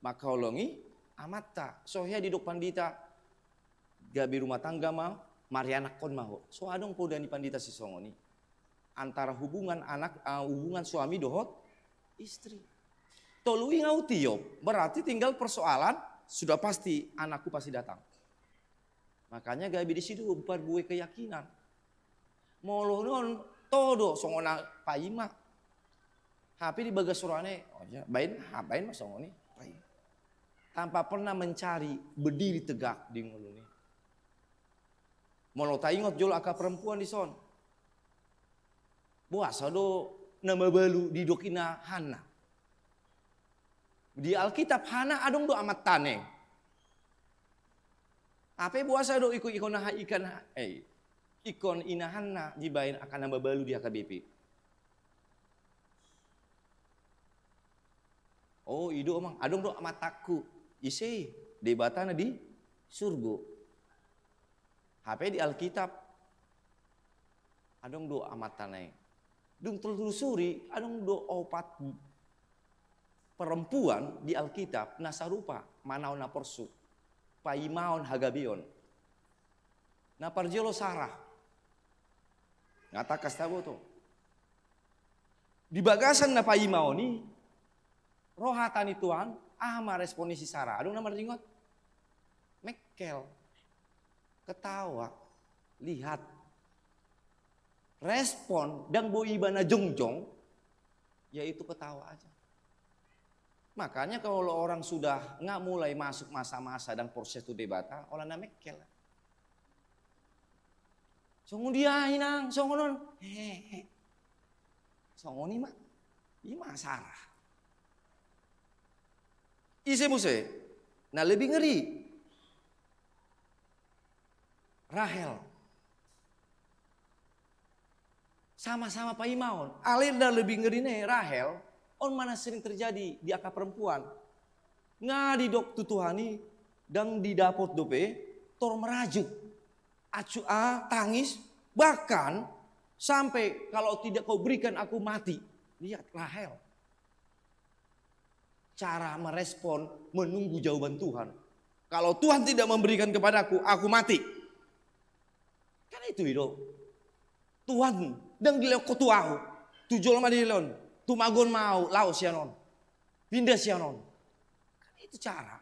mangkaholongi amanta. So hea didok pandita, gabe rumah tangga ma, marianakhon ma ho. So adong poda ni pandita sisongon i. Antara hubungan anak, ah, hubungan suami dohot istri. Tolu i nga hutiop, berarti tinggal persoalan, sudah pasti anakku pasti datang. Makanya gabe disi do parbue keyakinan. Molo nuaeng, toho do songon na paima. Hape di bagas rohana, oh ya, baen, ha, baen ma songon i, paima. Tanpa pernah mencari berdiri tegak di ngoluna i. Molo taingot jolo angka perempuan dison. Boasa do na mabalu didok ina Hanna. Di Alkitab Hanna adong do amantana i. Hape boasa do ikon-ikon aha ikan, eh, ikon ina Hanna dibaen angka na mabalu di H K B P. Oh, i do amang, adong do amantangku. Ise i? Debata na di surgo. Hape di Alkitab adong do amantana i. Dung tartelusuri, adong do opat perempuan di Alkitab na sarupa manaon na porsuk, paimaon, hagabeon. Na parjolo Sarah. Nga tangkas taboto. Di bagasan na paimaon i, ro hata ni Tuhan, aha ma respon ni si Sarah? Adong na maringot? Mengkel. Ketawa. Lihat. Respon, ndang boi ibana jongjong, yaitu ketawa aja. Makanya kalau orang sudah nga mulai masuk masa-masa ndang porsea tu Debata, holan na mengkel. Songon dia inang, songon on. Hehe. Songon i ma. I ma Sarah. Ise muse? Na lebih ngeri. Rahel. Sama-sama paimaon. Alai na lebih ngeri na i Rahel, on ma na sering terjadi di angka perempuan. Nga didok tu Tuhan i, ndang didapot dope, tor merajuk. Acu a, tangis, bahkan sampai, "Kalau tidak kau berikan, aku mati." Lihat Rahel. Cara merespon, menunggu jawaban Tuhan. "Kalau Tuhan tidak memberikan kepadaku, aku mati." Kan itu i do. Tuhan, ndang dilehon Ho tu ahu. Tu jolma dilehon. Tumagon ma ahu, laho sian on. Pinda sian on. Kan itu cara.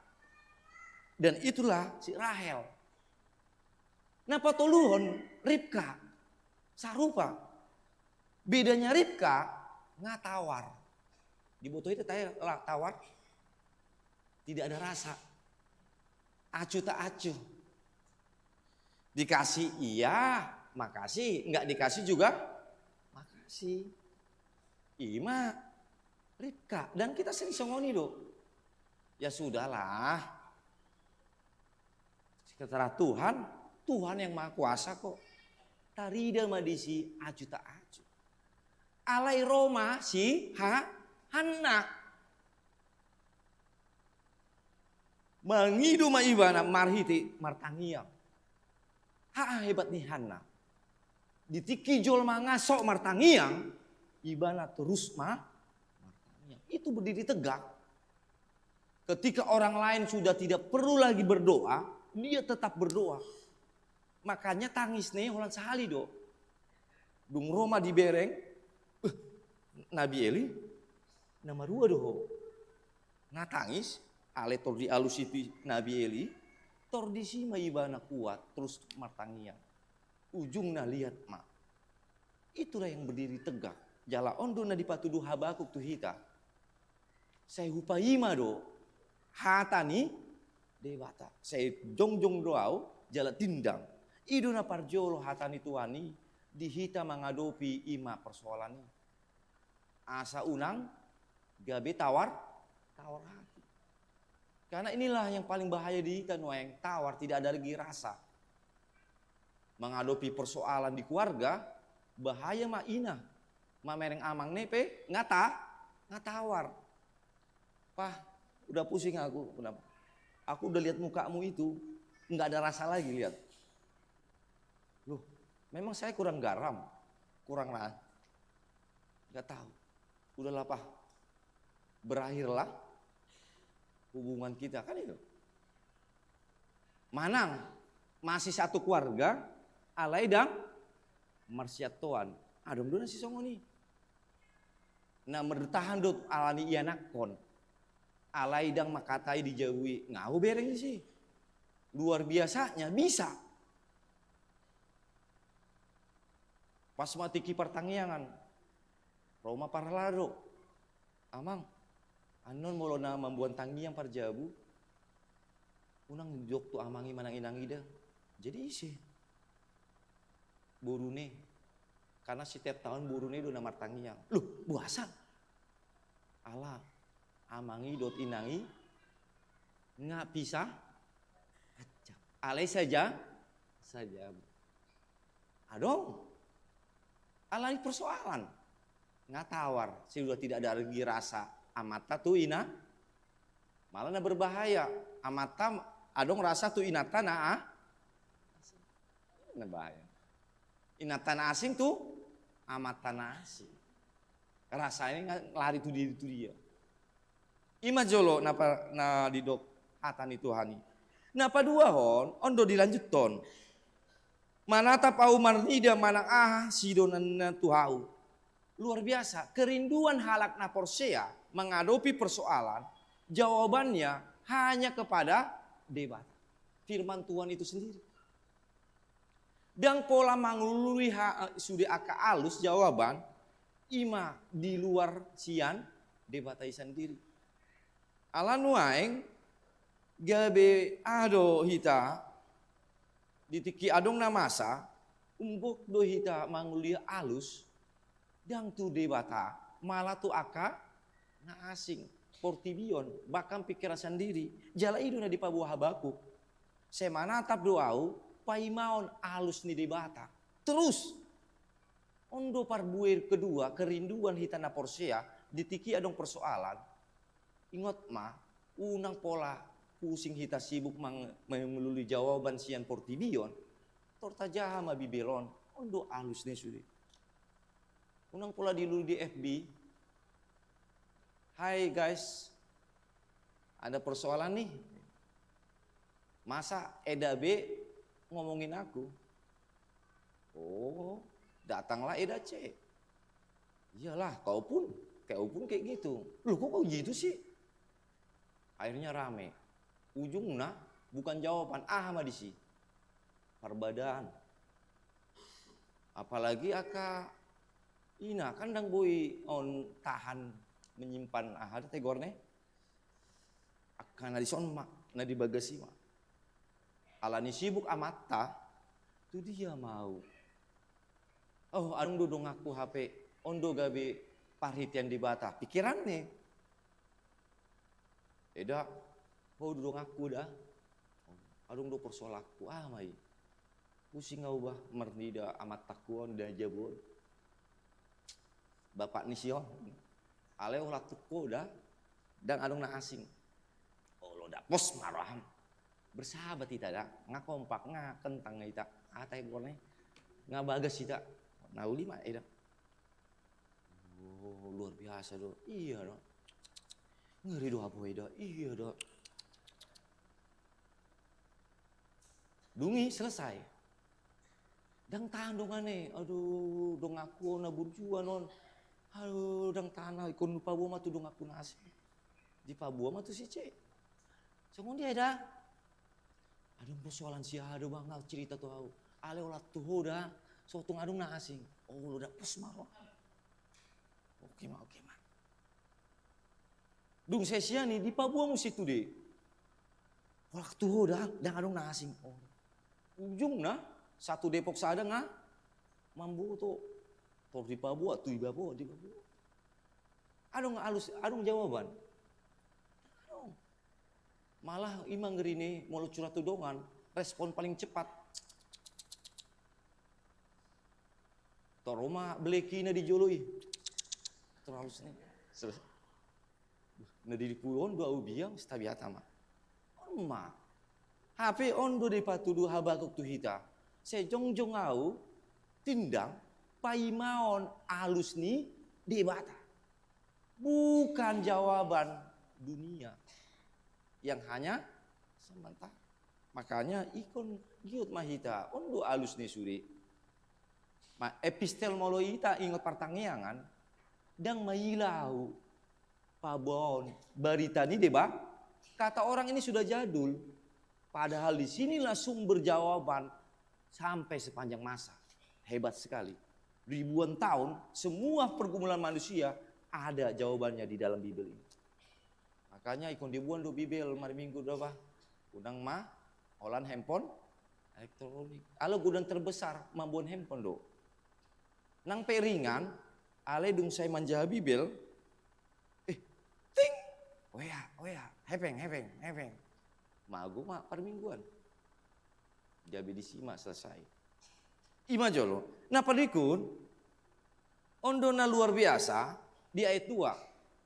Dan itulah si Rahel. Na patoluhon Ribka. Sarupa. Bedanya Ribka, nga tawar. Diboto hita tahe, la, tawar. Tidak ada rasa. Acu tak acu. Dikasih iya, makasih. Nggak dikasih juga, makasih. I ma Ribka. Dan kita sering songon i do. Ya sudahlah. Sementara Tuhan, Tuhan yang Maha Kuasa kok. Tarida ma disi acu tak acu. Alai ro ma si Ha-, Hanna. Mangido ma ibana marhite martangiang. Aha hebat ni Hanna. Di tingki jolma nga so martangiang, ibana terus ma-, martangiang. Itu berdiri tegak. Ketika orang lain sudah tidak perlu lagi berdoa, dia tetap berdoa. Makanya tangisna i holan sahali do. Dung ro ma dibereng, "Eh, Nabi Eli, na marua do ho." Nga tangis, alai tor dialusi Nabi Eli, tor disi ma ibana kuat, terus martangiang. Ujungna lihat ma. Itulah yang berdiri tegak. Jala on do na dipatudu Habakuk tu hita. Sai hupaima do hata ni Debata. Sai jongjong do ahu jala tindang. I do na parjolo hata ni Tuhan i di hita mangadopi i ma persoalan i. Asa unang gabe tawar, tawar hati. Karena inilah yang paling bahaya di hita nuaeng, tawar, tidak ada lagi rasa. Mangadopi persoalan di keluarga, bahaya ma ina. Mamereng amang na i pe, nga ta-, nga tawar. "Pah, udah pusing aku, kenapa? Aku udah lihat mukamu itu, nggak ada rasa lagi lihat." "Loh, memang saya kurang garam?" "Kurang lah." "Nggak tahu." "Udahlah, Pah. Berakhirlah hubungan kita." Kan itu. Manang masih satu keluarga, alai ndang marsiantoan. Adong do na sisongon i. Na bertahan do ala ni ianakhon. Alai ndang mangkatai di jabu i, nga hubereng disi. Luar biasanya, bisa. Pas ma tingki partangiangan, ro ma parhalado. "Amang, annon molo na mamboan tangiang parjabu, unang didok tu amang i manang inang i da." "Jadi ise?" "Boruna." Karena setiap tahun boruna i do na martangiang. Loh, boasa? Ala amang i dohot inang i nga pisah hanjak. Alai saja, saja. Adong. Alai persoalan. Nga tawar, sudah tidak ada lagi rasa amanta tu ina. Malah na berbahaya. Amanta adong rasa tu inanta na a-, na bahaya. Inanta na asing tu amanta na asing. Rasa i nga lari tu dia, tu dia. I ma jolo na pa-, na didok hata ni Tuhan i. Na paduahon, on do dilanjuthon. Manatap ahu marnida manang aha sidonganna tu ahu. Luar biasa, kerinduan halak na porsea menghadapi persoalan, jawabannya hanya kepada Debata. Firman Tuhan itu sendiri. Ndang pola mangalului ha-, sude angka alus jawaban, i ma di luar sian Debata i sandiri. Ala nuaeng gabe aha do hita di tingki adong na masa, umgok do hita mangalului alus, ndang tu Debata, malah tu angka na asing, portibi on, bahkan pikiran sandiri. Jala i do na dipaboa Habakuk. Sai manatap do ahu paimaon alus ni Debata. Terus, on do parbue kedua, kerinduan hita na porsea, di tingki adong persoalan. Ingot ma, unang pola pusing hita sibuk mang-, mangalului jawaban sian portibi on, tor tajaha ma Bibel on, on do alusna i sude. Unang pola dilului di F B. "Hai guys, ada persoalan nih. Masa Eda B ngomongin aku?" "Oh, datanglah Eda C." "Iyalah, kau pun, kau pun kayak gitu." "Loh, kok kau gitu sih?" Akhirnya rame. Ujungna bukan jawaban, aha ma disi? Parbadaan. Apalagi angka ina, kan ndang boi on tahan menyimpan aha do tigorna i. Angka na dison ma, na di bagas i ma. Alani sibuk amanta, tu dia ma ahu. Oh, adong do donganku hape, on do gabe parhitean Debata. Pikiranna. Eda, ho do donganku da. Adong do persoalanku, aha ma i? Pusing ahu bah, marnida amantangku on, da jabu on. Bapak ni si on. Alai olat tu ho da, ndang adong na asing. Olo da, pos ma roham. Bersahabat hita da, nga kompak, nga kentang hita. Aha tigorna i? Nga bagas hita. Na uli ma, Eda. Oh, luar biasa do. Iya do. Ngeri do, apa, Eda? Iya do. Dung i selesai. Ndang tahan dongan i. Aduh, donganku on na burjuan on. Aduh, ndang tahan ahu, ingkon dipaboa ma tu donganku na asing. Dipaboa ma tu si C. Songon dia, Eda? Adong persoalan si aha do bah, nga cerita tu ahu. Alai olat tu ho da, so tung adong na asing. Olo da, pos ma roham. Oke ma, oke ma. Dung selesai sian i, dipaboa muse tu dia. Olat tu ho da, ndang adong na asing. Oh. Ujungna, satu Depok sada nga mamboto. Tor dipaboa, tu dipaboa, dipaboa. Adong alus, adong jawaban. Adong. Malah i ma ngerina i, molo curhat tu dongan, respon paling cepat. Tor ro ma bleki na di jolo i. Tor alus ni. Selesai. Na di dipu on do ahu biang, sitabiat ma. On ma. Hape on do dipatudu Habakuk tu hita. Sai jongjong ahu tindang paimaon alus ni Debata. Bukan jawaban dunia yang hanya sementara. Makanya ingkon giot ma hita, on do alus ni sude. Ma, epistel molo hita ingot partangiangan, ndang maila ahu paboaon barita ni Debata. Kata orang ini sudah jadul, padahal di sinilah sumber jawaban sampai sepanjang masa. Hebat sekali. Ribuan tahun, semua pergumulan manusia ada jawabannya di dalam Bibel ini. Makanya ingkon diboan do Bibel marminggu do bah. Unang ma holan handphone elektronik. Ala godaan terbesar mamboan handphone do. Nang pe ringan, alai dung sai manjaha Bibel, eh, ting! Wea, wea, hepeng, hepeng, hepeng. Mago ma parmingguan. Gabe disi ma selesai. I ma jolo. Na parikut, on do na luar biasa di ayat dua.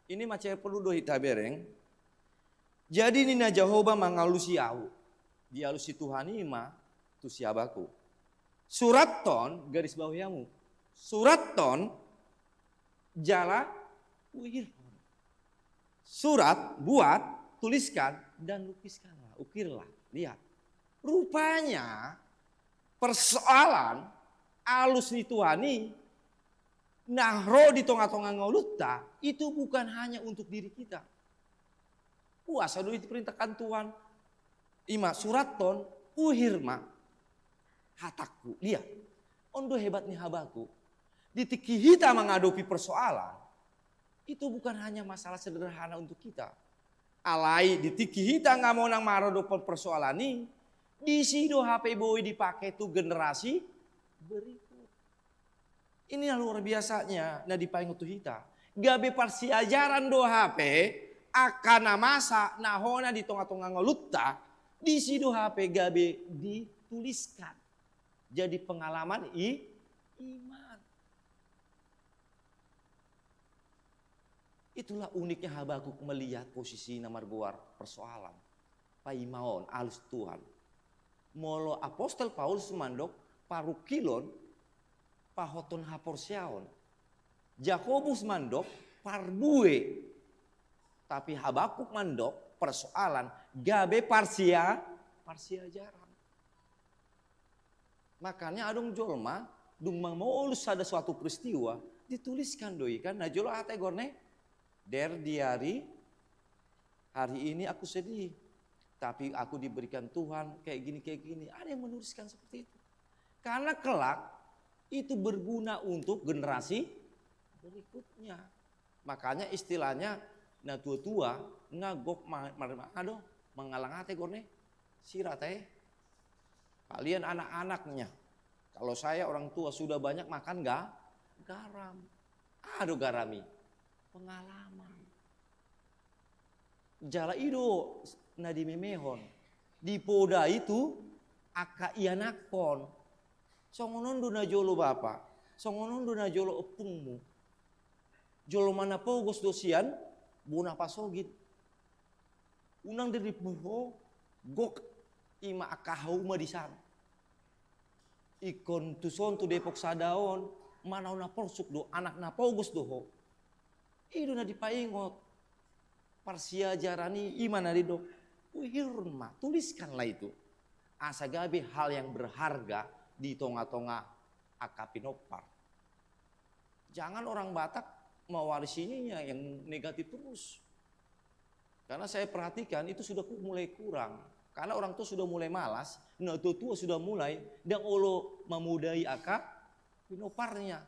Ini ma perlu do hita bereng. Jadi ninna Jahowa mangalusi ahu. Dialusi Tuhan i ma tu si Habakuk. Surathon, garis bawahi hamu. Surathon, jala uirhon. Surat, buat, tuliskan, dan lukiskanlah, ukirlah. Lihat. Rupanya persoalan alus ni Tuhan i na ro di tonga-tonga ngolunta itu bukan hanya untuk diri kita. Kuasa do diperintahkan Tuhan. I ma surathon, uir ma hatangku. Lihat, on do hebat ni Habakuk. Di tingki hita menghadapi persoalan, itu bukan hanya masalah sederhana untuk kita. Alai di tingki hita nga monang maradophon persoalan i, disi do hape boi dipake tu generasi berikut. Ini na luar biasanya na dipaingot tu hita. Gabe parsiajaran do hape angka na masa na hona di tonga-tonga ngolunta, disi do hape gabe dituliskan. Jadi pengalaman i, iman. Itulah uniknya Habakuk melihat posisi na margoar persoalan. Paimaon, alus Tuhan. Molo apostel Paulus mandok parungkilon, pahothon haporseaon. Jakobus mandok parbue. Tapi Habakuk mandok persoalan gabe parsia-, parsiajaran. Makanya adong jolma, dung mamolus sada suatu peristiwa, dituliskan do i kan. Na jolo aha tahe goarna i? Dear diary, hari ini aku sedih, tapi aku diberikan Tuhan kayak gini, kayak gini. Ada yang menuliskan seperti itu. Karena kelak itu berguna untuk generasi berikutnya. Makanya istilahnya na tua-tua nga gok ma-, ma-, ma-, aha do, mangalangate goarna i, sira tahe. Kalian anak-anaknya, kalau saya orang tua sudah banyak makan ga-, garam. Aha do garam i? Pengalaman. Jala i do na dimemehon. Dipoda i tu angka ianakhon. Songon on do na jolo bapa, songon on do na jolo ompungmu. Jolma na pogos do sian bona pasogit. Unang dirimpu ho, gok, i ma angka hauma di san. Ingkon tuson tu Depok sada on, manang na porsuk do, anak na pogos do ho. I do na dipaingot. Parsiajaran i, i ma na didok. Uirhon ma, tuliskanlah itu. Asa gabe hal yang berharga di tonga-tonga angka pinompar. Jangan orang Batak mewarisinya yang negatif terus. Karena saya perhatikan itu sudah ku-, mulai kurang. Karena orang tua sudah mulai malas, na tua-tua sudah mulai, ndang olo mamodai angka pinomparna.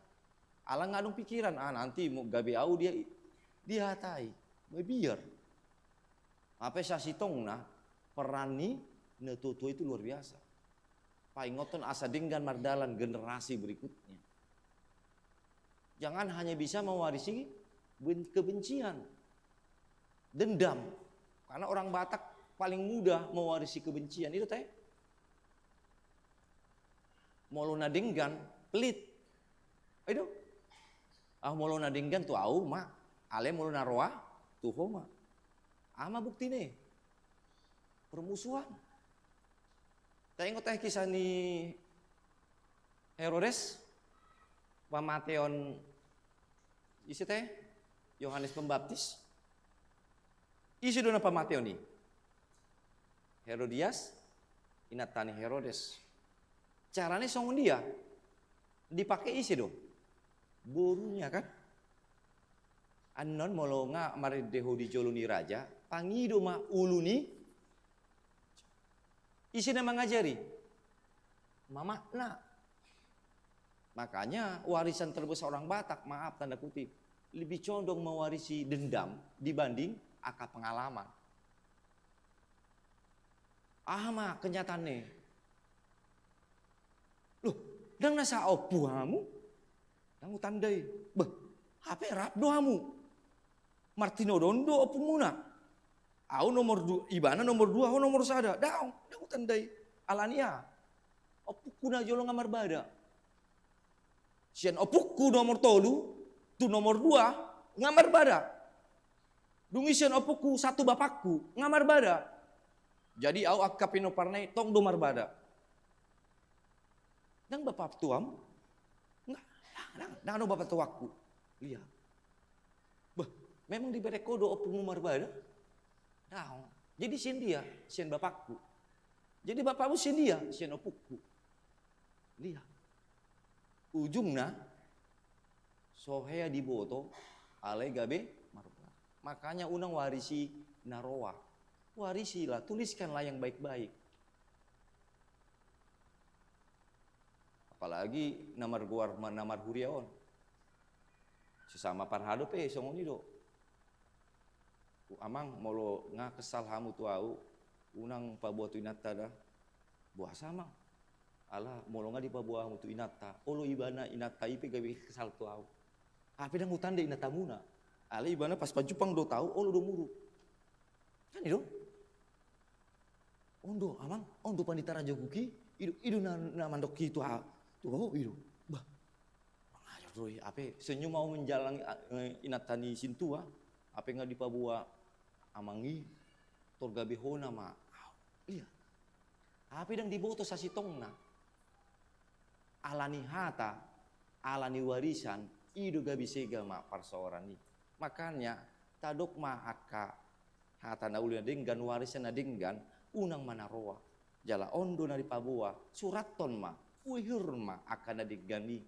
Ala nga adong pikiran, ah, nanti mau gabe au dia, dihatai, mabiar. Hape sasintongna peran ni na tua-tua itu luar biasa. Paingothon asa denggan mardalan generasi berikutnya. Jangan hanya bisa mewarisi ben-, kebencian, dendam. Karena orang Batak paling mudah mewarisi kebencian. Itu tahe. Molo na denggan, pelit. Ai do. Ah, molo na denggan tu au ma, alai molo na roa, tu ho ma. Aha ma buktina i? Permusuhan. Taingot tahe kisah ni Herodes, pamateon ise tahe? Yohanes Pembaptis. Ise do na pamateon i? Herodias, inanta ni Herodes. Carana songon dia? Dipake ise do? Borunya kan? Annon molo nga marende ho di jolo ni raja, pangido ma ulu ni. Ise na mangajari? Mamakna. Makanya warisan terbesar orang Batak, maaf tanda kutip, lebih condong mewarisi dendam dibanding angka pengalaman. Aha ma kenyataanna? Loh, ndang na saompu hamu? Ndang hutandai. Beh, hape rap do hamu. Martinodon do ompumuna. Au nomor du-, ibana nomor dua, ho nomor sada. Daong, ndang hutandai. Alani aha? Ompungku na jolo nga marbada. Sian ompungku nomor tolu, tu nomor dua, nga marbada. Dung i sian ompungku sahat tu bapakku, nga marbada. Jadi au angka pinomparna i tong do marbada. Ndang bapa tuam? Ndang, ndang, ndang, ndang adong bapa tuakku. Lihat. Bah, memang dibereng ho do ompungmu marbada? Daong. Jadi sian dia, sian bapakku. Jadi bapakmu sian dia, sian ompungku. Lihat. Ujungna, so hea diboto, alai gabe marbada. Makanya unang warisi na roa. Warisilah, tuliskanlah yang baik-baik. Apalagi na margoar ma-, na marhuria on. Sesama parhadop pe songon i do. Amang, molo nga kesal hamu tu au, unang paboa tu inanta da. Boasa, Amang? Ala molo nga dipaboa hamu tu inanta, olo ibana inanta i pe gabe kesal tu au. Hape ndang hutandai inantamuna. Ala ibana pas pajumpang do tu au, olo do muruk. Kan i do? On do, Amang, on do pandita raja gok i, i do, i do na, na mandok i tu a-, tu ho, i do. Bah, kurang ajar do i, hape senyum au manjalang, eh, inanta ni sintua, hape nga dipaboa amang i, tor gabe hona ma. Iya. Hape ndang diboto sasintongna. Alani hata, alani warisan, i do gabe sega ma parsaoran i. Makanya, tadok ma angka hata na uli na denggan, warisan na denggan, unang ma na roa. Jala on do na dipaboa, surathon ma, uihur ma angka na denggan i.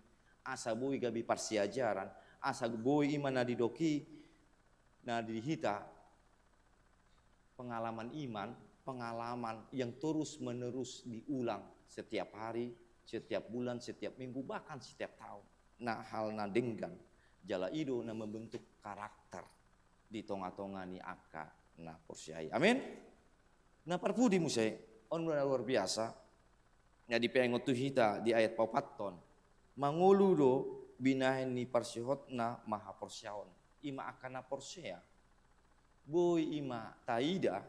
Asa boi gabe parsiajaran, asa boi i ma na didok i, na di hita, pengalaman iman, pengalaman yang terus menerus diulang setiap hari, setiap bulan, setiap minggu, bahkan setiap tahun. Nah, hal na denggan, jala i do na membentuk karakter di tonga-tonga ni angka na porsea i. Amin. Na parpudi muse, on na luar biasa, na dipeakhon tu hita di ayat paopathon. Mangolu do binahen ni parsihotna ma haporseaon. I ma angka na porsea. Boi i ma taida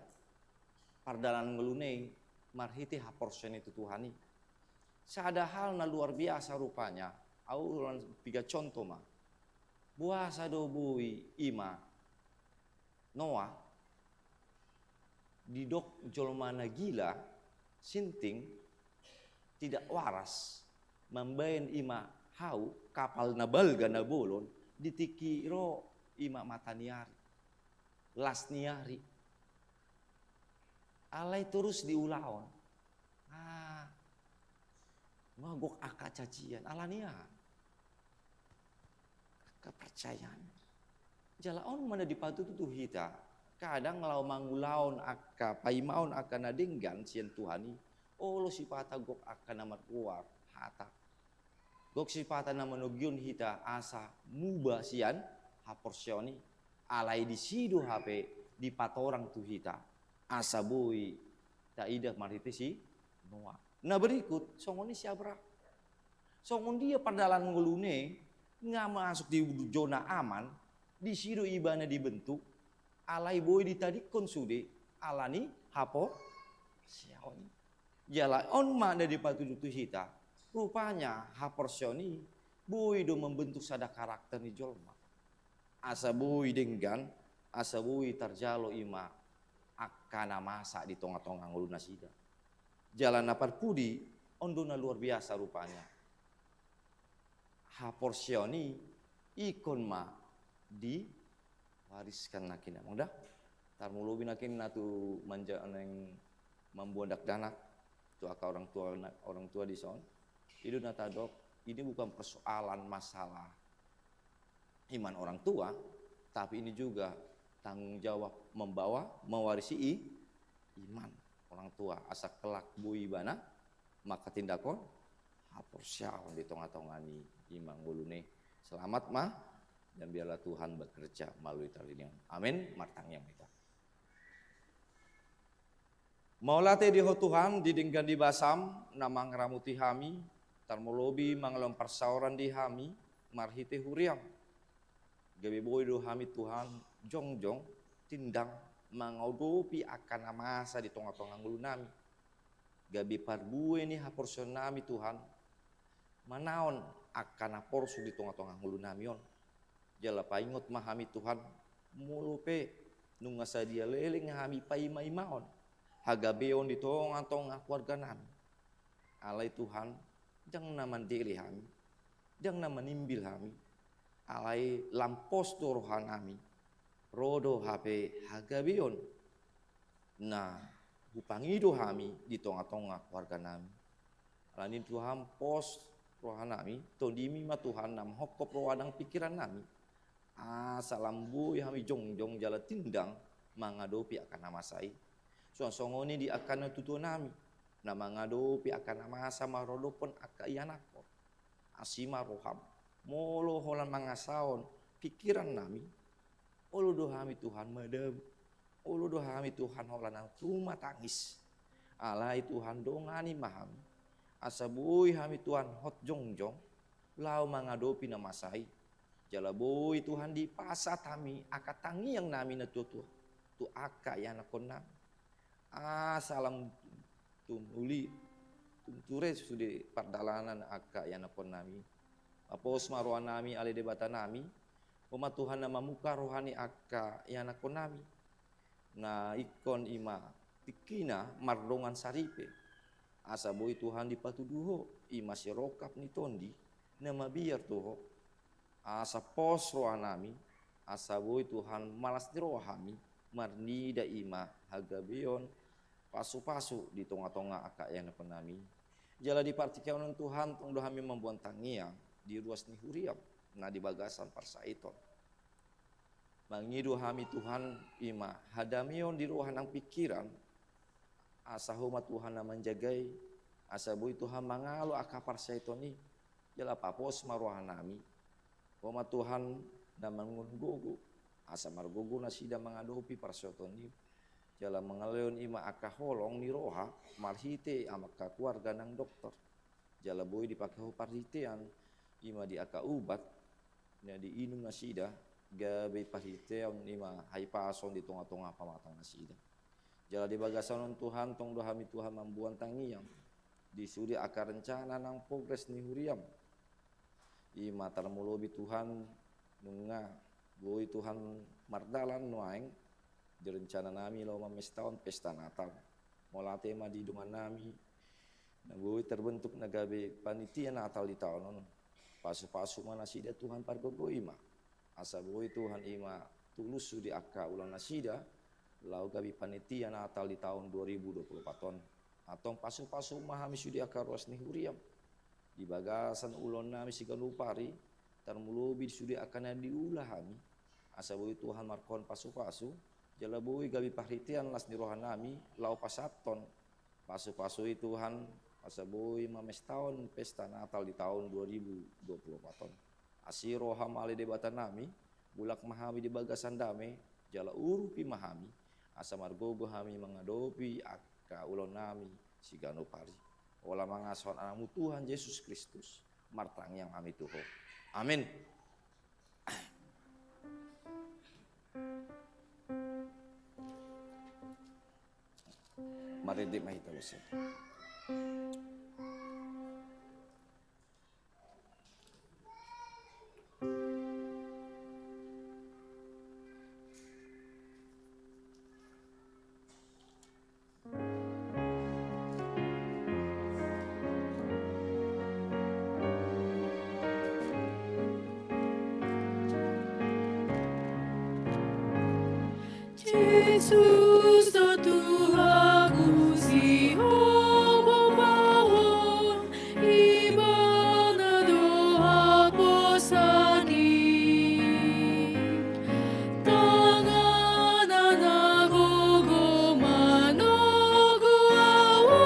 pardalanan ngoluna i marhite haporseaon i tu Tuhan i. Sada hal na luar biasa rupanya, au ulang piga contoh ma. Boasa do boi i ma Noah, didok jolma na gila, sinting, tidak waras, mambahen i ma hau, kapal na balga na bolon, di tingki ro i ma mata ni ari, las ni ari. Alai torus diulahon. Ah, magok angka cacian, alani aha? Kepercayaan. Jala on ma na dipatutu tu hita. Kadang laho mangulahon angka, paimaon angka na denggan sian Tuhan i, olo sipata gok angka na margoar hata. Gok sipata na manogihon hita asa muba sian haporseaon i. Alai disi do hape dipatorang tu hita. Asa boi taida marhite si Noah. Na berikut, songon i si Abraham. Songon dia pardalanan ngoluna i, nga masuk di zona aman, disi do ibana dibentuk, alai boi ditadingkon sude, alani haporseaon i. Jala on ma na dipatutu tu hita, rupanya haporseaon i, boi do membentuk sada karakter ni jolma. Asa boi denggan, asa boi tarjalo i ma angka na masa di tonga-tonga ngolu nasida. Jala na parpudi, on do na luar biasa rupanya. Haporseaon i ingkon ma diwariskan nangkin, Amang, da. Tarlumobi nangkin na tu manja-, naeng mamboan dakdanak tu angka orang tua, orang tua dison. I do na tadok, ini bukan persoalan masalah iman orang tua, tapi ini juga tanggung jawab membawa, mewarisi i-, iman orang tua. Asa kelak boi ibana mangkatindangkon haporseaon di tonga-tonga ni i ma ngoluna i. Selamat ma, dan biarlah Tuhan bekerja melalui tali nian. Amin. Martangiang ma hita. Mauliate di Ho Tuhan, di denggan ni basaM na mangaramoti hami, tarlumobi mangalehon parsaoran di hami, marhite huriaM. Gabe boi do hami Tuhan jongjong, tindang, mangadopi angka na masa di tonga-tonga ngolunami. Gabe parbue ni haporseaonnami Tuhan, manaon angka na porsuk di tonga-tonga ngolunami on. Jala paingot ma hami Tuhan, molo pe nunga sadia leleng hami paima-imaon hagabeon di tonga-tonga keluarganami. Alai Tuhan, ndang na mandele hami, ndang na manimbil hami, alai lam pos do rohanami, ro do hape hagabeon na hupangido hami di tonga-tonga keluarganami. Alani Tuhan, pos rohanami, TondiMi ma Tuhan na manghongkop roha nang pingkirannami. Asa lam boi hami jongjong jala tindang mangadopi angka na masa i. Suang songon i di angka na tutuanami, na mangadopi angka na masa maradophon angka ianakhon. Asi ma rohaM, molo holan mangasahon pingkirannami, olo do hami Tuhan madabu, olo do hami Tuhan holan na tumatangis. Alai Tuhan, dongani ma hami, asa boi hami Tuhan hot jongjong laho mangadopi na masa i. Jala boi Tuhan dipasahat hami angka tangiangnami na tuatua tu angka ianakhonnami. Asa lam tum uli, tum ture sude pardalanan angka ianakhonnami. Pos ma rohanami ale Debatanami, Ho ma Tuhan na mamungka roha ni angka ianakhonnami. Na ingkon i ma tingkina mardongan saripe. Asa boi Tuhan dipatudu Ho, i ma sirongkap ni tondi na mabiar tu Ho. Asa pos rohanami, asa boi Tuhan malas ni roha hami, marnida i ma hagabeon, pasu-pasu di tonga-tonga angka ianakhonnami. Jala di partingkian on Tuhan, tong do hami mamboan tangiang di ruas ni huriaM na di bagasan parsahiton. Mangido hami Tuhan, i ma hadameon di roha nang pingkiran, asa Ho ma Tuhan na manjagai, asa boi Tuhan mangalo angka parsahiton i, jala papos ma rohanami. Ho ma Tuhan na mangihuthon gogo, asa margogo nasida mangadopi parsahiton i, jala mangalehon i ma angka holong ni roha, marhite angka keluarga nang dokter. Jala boi dipake Ho parhitean, i ma di angka ubat, na diinum nasida, gabe parhitean i ma hahipason di tonga-tonga pamatang nasida. Jala di bagasan on Tuhan, tong do hami Tuhan mamboan tangiang, di sude angka rencana nang progres ni huriaM. I ma tarlumobi Tuhan, nunga boi Tuhan mardalan nuaeng, di rencananami laho mamestahon pesta Natal. Mauliate ma di dongannami, na boi terbentuk na gabe panitia Natal di taon on. Pasu-pasu ma nasida Tuhan, pargogoi ma. Asa boi Tuhan i ma tulus sude angka ulaon nasida, laho gabe panitia Natal di taon dua ribu dua puluh empat on. Antong pasu-pasu ma hami sude angka ruas ni huriaM. Di bagasan ulaonnami siganup ari, tarlumobi sude angka na diula hami. Asa boi Tuhan markon pasu-pasu, jala boi gabe parhitean las ni rohanami, laho pasahathon pasu-pasu i Tuhan, asa boi mamestahon pesta Natal di taon dua ribu dua puluh empat on. Asi rohaM ale Debatanami, mulak ma hami di bagasan dame, jala urupi ma hami, asa margogo hami mangadopi angka ulaonnami siganup ari. Holan mangasuhon AnakMu Tuhan Jesus Kristus, martangiang hami tu Ho. Amin. Marende ma hita, bosat. Jesus do Tuhanku, sihohom ma on, ibana do haposan i. Tanganna na gogo manogu ahu,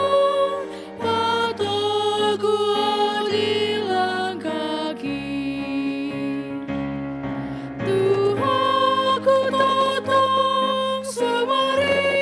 patogu ahu di langkaki. Tuhanku tongtong so maringanan,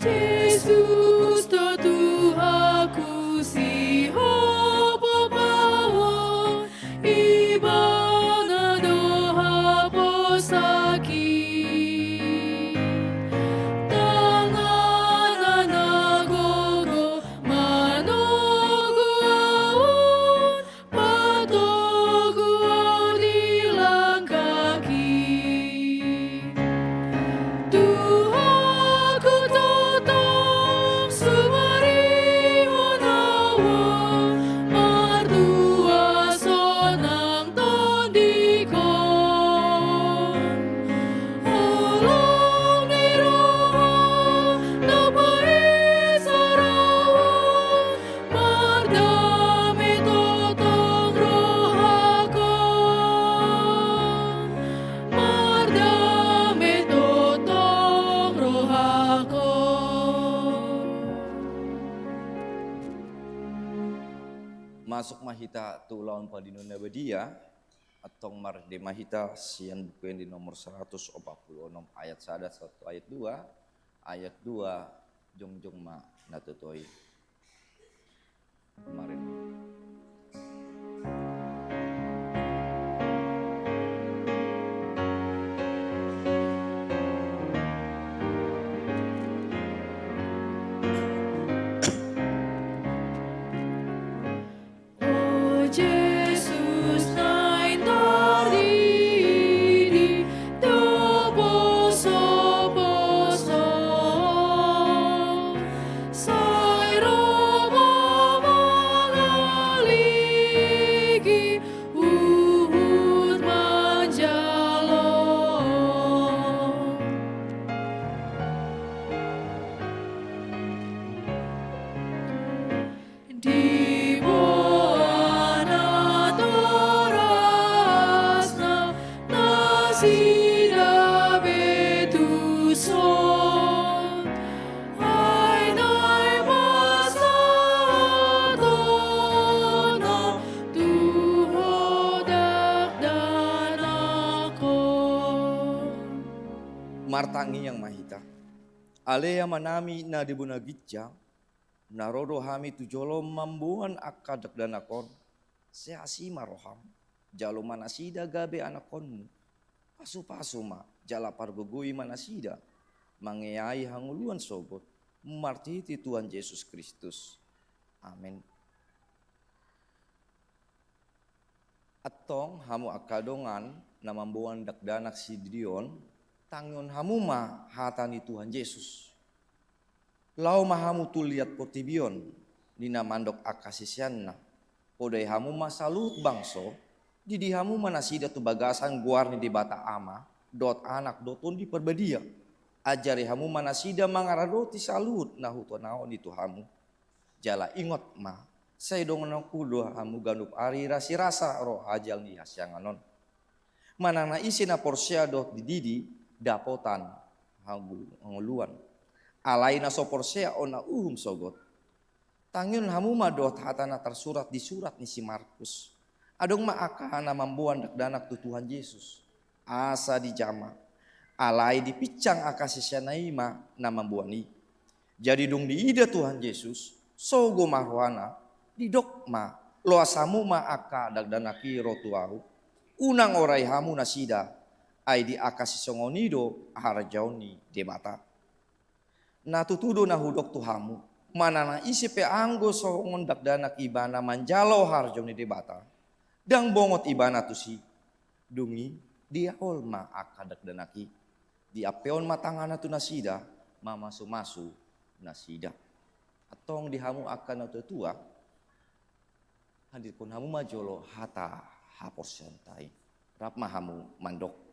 Jesus do Tuhanku sihophopahon, Ibana do haposaki. Tanganna na gogo manogu ahu, patogu ahu di langkaki. Tuhanku tongtong sumarihon ahu, martua sonang tondingku. Holong ni roha na paisarahon, mardame tongtong rohakon, mardame tongtong rohakon. Masuk ma hita tu ulaon parlindungan na badia. Antong marende ma hita sian Buku Ende nomor saratus opat pulu onom, ayat sada sahat tu ayat dua. Ayat dua, jongjong ma na totoi. Marende. O Jesus naeng tardidi do posoposo, sai ro ma mangaligi huhut manjalo. Diboan natorasna nasida be tuson, ai naeng pasahatonna tu ho dakdanakhon. Martangiang ma hita. Ale Amanami na di bona ginjang, na ro do hami tu jolo mamboan angka dakdanak on, sai asi ma roham, jalo ma nasida gabe anakkonmu, pasupasu ma jala pargogoi ma nasida, mangeahi hangoluan sogot, marhite Tuhan Jesus Kristus. Amen. Antong hamu angka dongan na mamboan dakdanak sididi on, tangihon hamu ma hata ni Tuhan Jesus. Laho ma hamu tu liat portibi on, ninna mandok angka siseanna. Podai hamu ma saluhut bangso, didi hamu ma nasida tu bagasan goar ni Debata Ama, dohot Anak dohot Tondi Parbadia. Ajari hamu ma nasida mangaradoti saluhut na hutonahon i tu hamu. Jala ingot ma, sai donganku do hamu ganup ari rasirasa ro ajal ni hasiangan on. Manang na ise na porsea dohot dididi, dapotan hangoluan. Alai na so porsea on na uhum sogot. Tangihon hamu ma dohot hata na tarsurat di surat ni si Markus. Adong ma angka na mamboan dakdanak tu Tuhan Jesus. Asa dijama. Alai dipinsang angka siseanna i ma na mamboan i. Jadi dung diida Tuhan Jesus, sogo ma rohana, didok ma, loas hamu ma angka dakdanak i ro tu ahu. Unang orai hamu nasida, ai di angka sisongon i do harajaon ni Debata. Na tutu do na hudok tu hamu, manang na ise pe anggo songon dakdanak ibana manjalo harajaon ni Debata, ndang bongot ibana tusi. Dung i diaol ma angka dakdanak i, diampehon ma tanganna tu nasida, mamasumasu nasida. Antong di hamu angka natuatua, hadirhon hamu ma jolo hata haporseaonta i. Rap ma hamu mandok.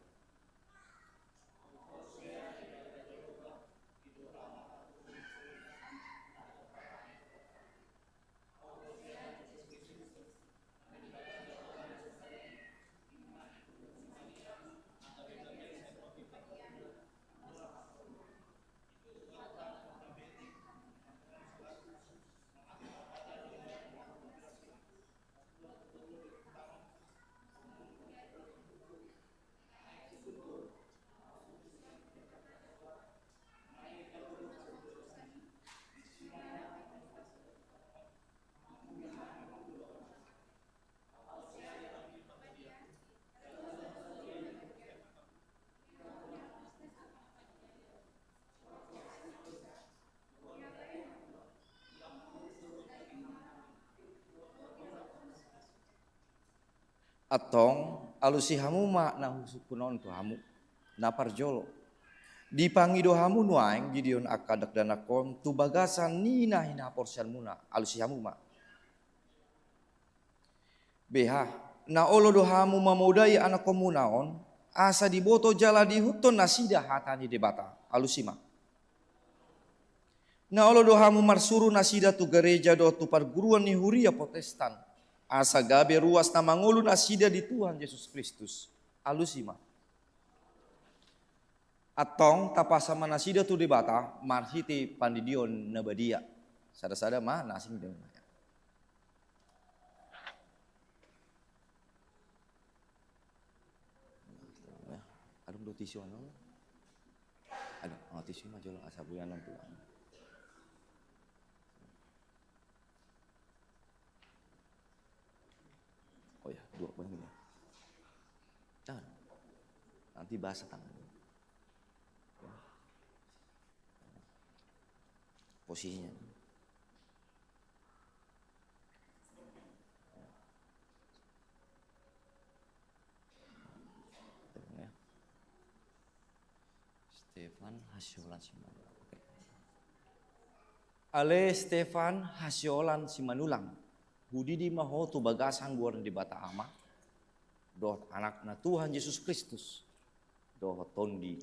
Antong, alusi hamu ma na husungkun on tu hamu. Na parjolo, dipangido hamu nuaeng Gideon angka dakdanak on tu bagasan ni na hinaporseaonmuna, alusi hamu ma. Beha, na olo do hamu mamodai anakkonmuna on, asa diboto jala diihuthon nasida hata ni Debata, alusi ma. Na olo do hamu marsuru nasida tu gareja dohot tu parguruan ni huria Protestan, asa gabe ruas na mangolu nasida di Tuhan Jesus Kristus, alusi ma. Antong, tapasa ma nasida tu Debata marhite pandidion na badia. Sada-sada ma na asing dengan. Adong do tisu anu? Adong, oh, tisu ma jolo, asa boi anon tu. Oh ya, dua poin ini. Tangan. Nanti basah tangan. Posisinya. Stefan Hasiolan Simanulang. Oke. Ale Stefan Hasiolan Simanulang, hudidi ma ho tu bagasan goar ni Debata Ama, dohot Anakna Tuhan Jesus Kristus, dohot Tondi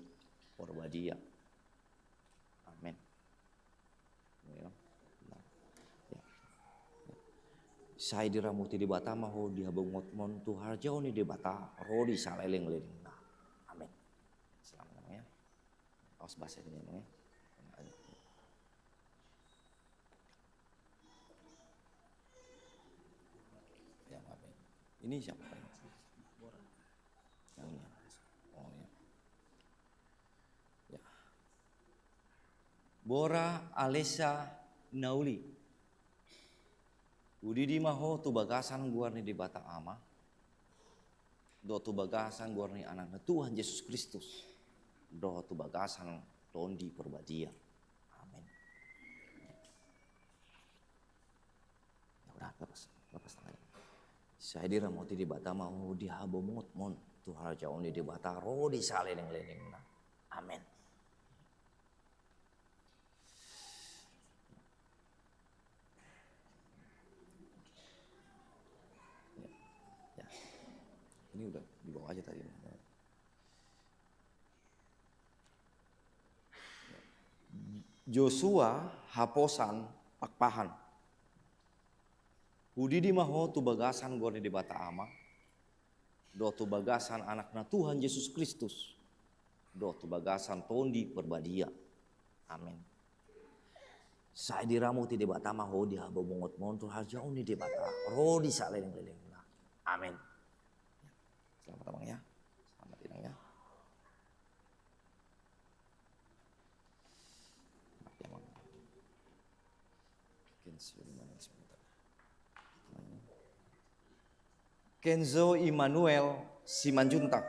Porbadia. Amen. Ya. Nah. Ya. Ya. Sai diramoti Debata ma ho di habongotmon tu harajaon ni Debata ro di saleleng-lelengna. Amen. Selamat, Amang, ya. Awas basah ini, Amang, ya. Ya, maaf, ya. Ini siapa ini? Yang ini. Oh, ya. Ya. Bora Alessa Nauli. Hudidi ma ho tu bagasan goar ni Debata Ama, dohot tu bagasan goar ni Anakna Tuhan Jesus Kristus, dohot tu bagasan Tondi Porbadia. Amen. Ya udah, lepas, lepas tangannya. Sai diramoti Debata ma ho di habongotmon tu harajaon ni Debata ro di saleleng-lelengna. Amen. Ya. Ya. Ini udah di bawah aja tadi. Josua Haposan Pakpahan. Hudidi ma ho tu bagasan goar ni Debata Ama, dohot tu bagasan Anakna Tuhan Jesus Kristus, dohot tu bagasan Tondi Porbadia. Amen. Sai diramoti Debata ma ho di habongotmon tu harajaon ni Debata ro di saleleng-lelengna. Amen. Selamat, Amang, ya. Selamat, Inang, ya. Maaf ya, Amang. Kenzo Immanuel, sebentar. Kenzo Immanuel Simanjuntak.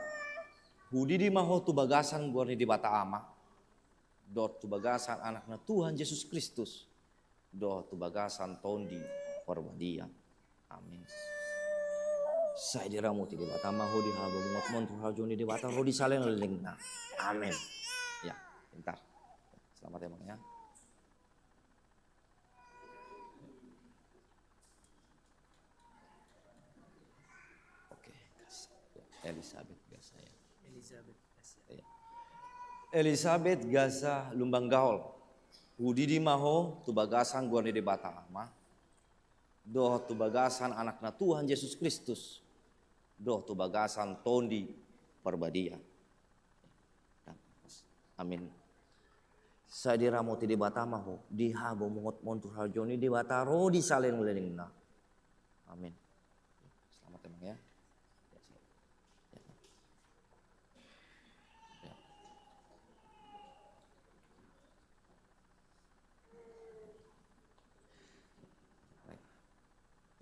Hudidi ma ho tu bagasan goar ni Debata Ama, dohot tu bagasan Anakna Tuhan Jesus Kristus, dohot tu bagasan Tondi Porbadia. Amin. Sai diramoti Debata ma ho di habongotmon tu harajaon ni Debata ro di saleleng-lelengna. Amin. Ya, pintar. Selamat ya, Bang, ya. Oke, gas. Ya, Elizabeth gas ya. Elizabeth gas ya. Iya. Elizabeth Gasa Lumban Gaol. Hudidi ma ho tu bagasan goar ni Debata Ama, dohot tu bagasan Anakna Tuhan Jesus Kristus, dohot tu bagasan Tondi Porbadia. Amin. Sai diramoti Debata ma ho di habongotmon tu harajaon ni Debata ro di saleleng-lelengna. Amin. Selamat ya, Bang, ya. Ya, siap. Ya.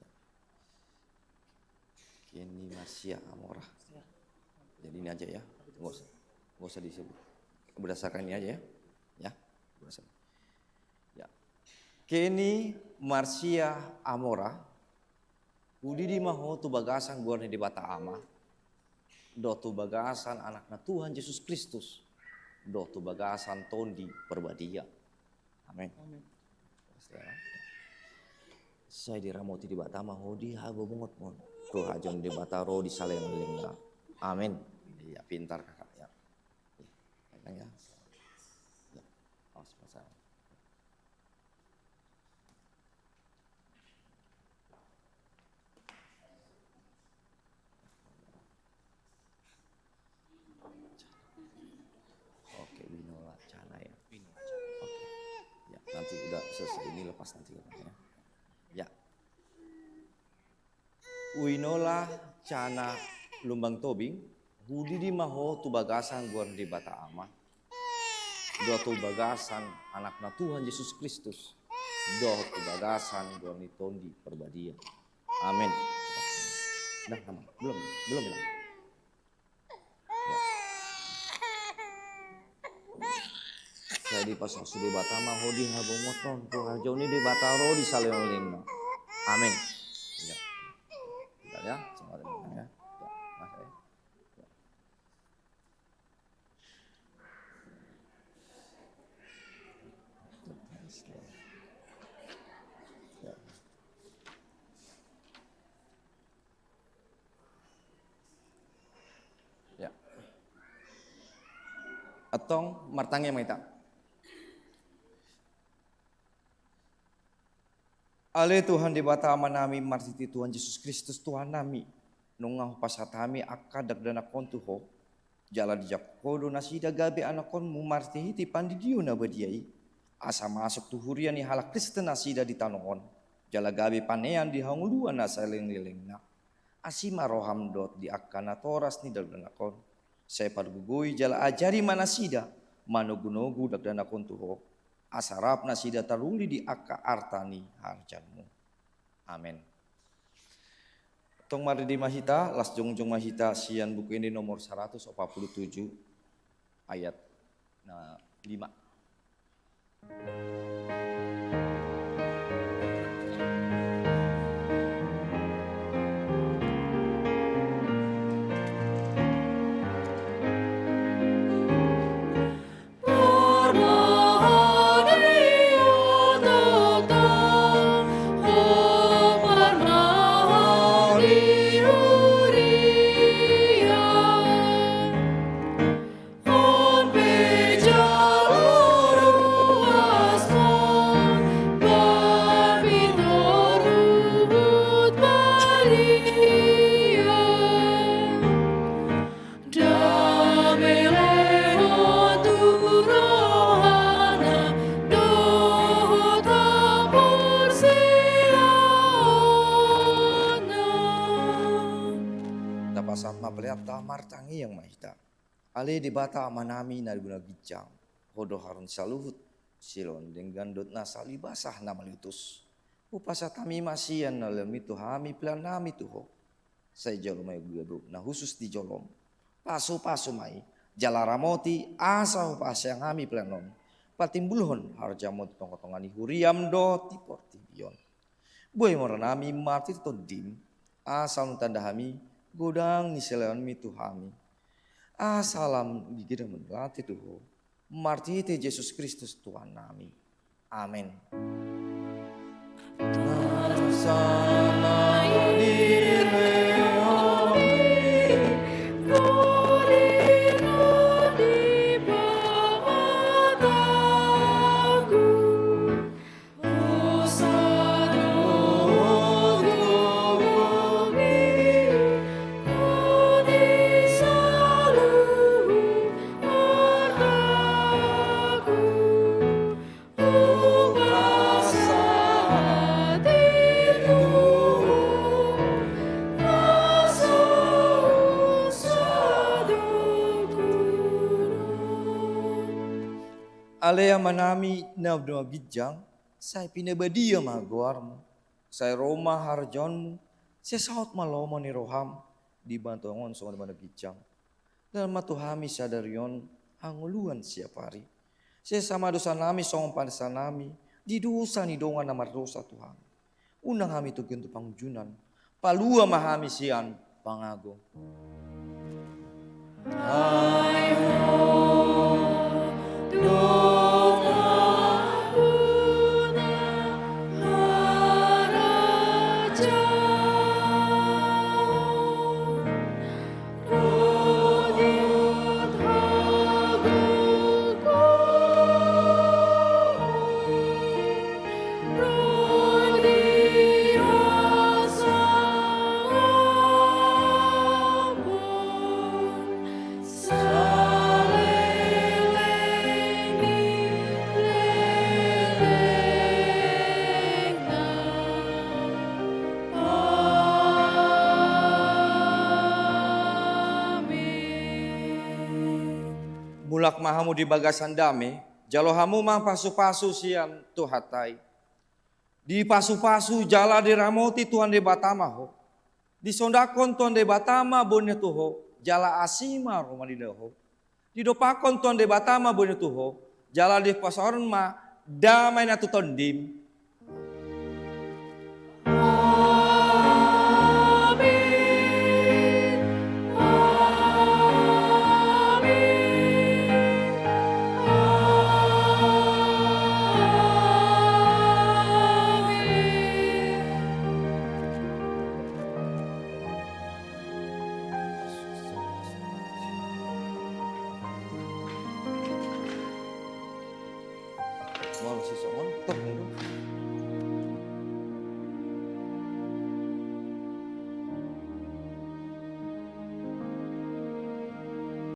Ya. Kenny Marsia Amora. Jadi ini aja ya, nggak usah, nggak usah disebut. Berdasarkan ini aja ya, ya, berdasarkan. Ya. Kenny Marsia Amora, Hudidi ma ho tu bagasan goar ni Debata Ama, dohot tu bagasan Anakna Tuhan Jesus Kristus, dohot tu bagasan Tondi Parbadia. Amen. Amen. Sai diramoti Debata ma ho di habobongot mon. Tu hajong Debata ro di saleleng-lelengna. Amen. Iya, pintar kakak ya. Iya, ya. Ya. Awas, pasang. Oke, Winola Cana ya. Oke. Ya, nanti udah selesai ini lepas nanti ya. Ya. Winola Cana Lumbang Tobing, hudidi ma ho tu bagasan goar ni Debata Ama, dohot tu bagasan Anakna Tuhan Jesus Kristus, dohot tu bagasan goar ni Tondi Parbadia. Amen. Dah, nama. Belum, belum bilang. Ya. Jadi pas sudah Debata ma ho di habobongot mon, tu hajong ni Debata ro di saleleng-lelengna. Amen. Ya. Ya, ya, sama dengan ya. Ya, mas, ya. Ya. Ya. Ya. Antong martangiang ma hita. Ale Tuhan Debata Amanami, marhite Tuhan Jesus Kristus Tuhannami, nunga hupasahat hami angka dakdanak on tu Ho, jala dijangkon Ho do nasida gabe anakkonmu marhite-hite pandidion na badia i, asa masuk tu huria ni halak Kristen nasida di tano on, jala gabe panean di hangoluan na saleleng-lelengna. Asi ma roham dohot di angka natoras ni dakdanak on. Sai pargogoi jala ajari ma nasida manogu-nogu dakdanak on tu Ho, asa rap nasida taruli di angka arta ni harjaanmu. Amen. Tong marende ma hita, las jongjong ma hita sian Buku Ende nomor saratus opat puluh tujuh, ayat na lima. Tapasahat ma pelean ta, martangiang ma hita. Ale Debata Amanami na di banua ginjang, Ho do haroro ni saluhut, silehon denggan dohot nasa libasah na maliutus. Hupasahat hami ma sian na lehonmi tu hami peleannami tu Ho. Sai jalo ma i gabe na hushus di jolom. Pasupasu ma i, jala ramoti asa hupasahat hami pelean on patimbulhon harjamu di tonga-tonga ni huriam dohot di portibi on. Boi ma goarnami marhite Tondim, asa unang tanda hami godang ni silehonmi tu hami. Asa lam gigi da manolati tu Ho, marhite Jesus Kristus Tuhannami. Amen. Ale Amanami na di banua ginjang, sai pinabadia ma goarmu, sai ro ma harajaonmu, sai saut ma lomo ni roham di banua tonga on songon na di banua ginjang. Lehon ma tu hami sadari on hangoluan siapari. Sesa ma dosanami songon panesanami di dosa ni dongan na mardosa tu hami. Unang hami togihon tu pangunjunan, Palua ma hami sian pangago. Mulak ma hamu di bagasan dame, jalo hamu ma pasu-pasu sian Tuhanta i. Dipasupasu jala diramoti Tuhan Debata ma ho. Disondangkon Tuhan Debata ma bohina tu ho, jala asi ma roha ni roha. Didompakkon Tuhan Debata ma bohina tu ho, jala dipasaorhon ma damai na tu tondim. Amin. Amin. Amin. Mau si songon, tok,